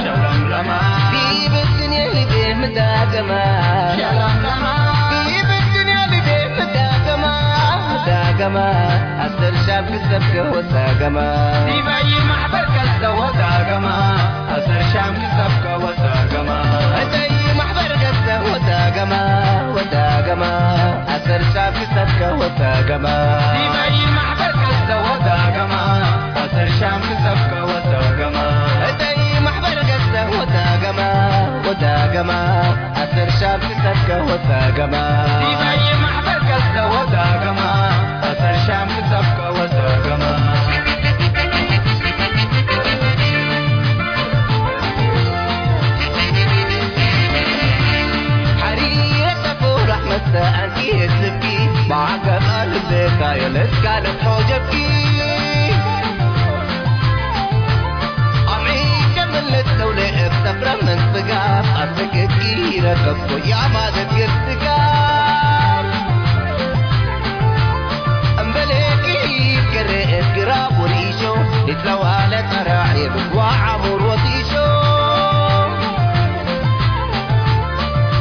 ሸለምለማ፣ ዲብ እድንያ ልቤ ምዳገማ፣ ሸለምለማ፣ ዲብ እድንያ ልቤ ምዳገማ፣ ምዳገማ፣ አሰር ሻም ክሰብከ ወሳገማ። ዲበይ ማሕበር ከሰ ወሳገማ፣ አሰር ሻም ክሰብከ ወሳገማ። እተይ ማሕበር ከሰ ወሳገማ፣ ወሳገማ፣ አሰር ሻም ክሰብከ ወሳገማ። ዲበይ ማሕበር ከሰ ወሳገማ፣ አሰር ሻም ክሰብከ ወሳገማ። እተይ ማሕበር ከሰ ወሳገማ፣ ወሳገማ፣ አሰር ሻም ክሰብከ ወሳገማ። ዲበይ ማሕበር ከሰ ወሳገማ፣ አሰር ሻም ክሰብከ ወሳገማ። ሐሪረ ጠፉ ረሕመተ አንኪ እትብኪ፣ መዓገብ አልቤታ የለትካ ለትሖጀብኪ። አምዒ ሸምልት ለውሌ እብ ሰፍረ ምን ስጋብ፣ አስክ እኪ ረከብኮ ያማደት ግስጋብ። እምበሌኪ ይትገሬ እት ግራብ ወርኢሾ፣ ሊትለዋለ ጠራዕ የብግዋ ዓሙር ወጢሾ።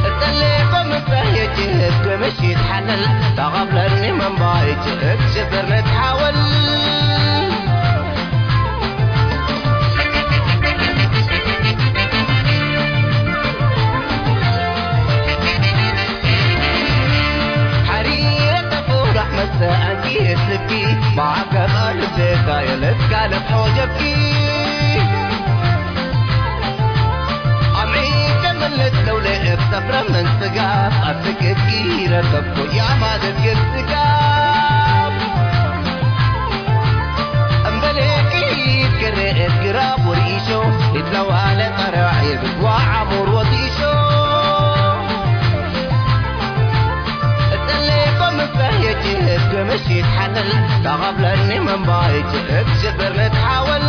እጸሌኮ ምሰህ የጅህድ ክምሽት ሐለል፣ ተቀብለኒ መንባይች እት ሽፍር ንትሓወል። ሐሪረ ጠፉ ረሕመተ አንኪ እትብኪ፣ መዓገብ አልቤታ የለትካ ለትሖጀብኪ። አምዒ ሸምልት ለውሌ እብ ሰፍረ ምን ስጋብ፣ አስክ እኪ ረከብኮ ያማደት ግስጋብ። እምበሌኪ ይትገሬ እት ግራብ ወርኢሾ፣ ይትለዋለ ጠራዕ የብግዋ ዓሙር ወጢሾ። እጸሌኮ ምሰህ የጅህድ ክምሽት ሐለል፣ ተቀብለኒ መንባይች እት ሽፍር ንትሓወል።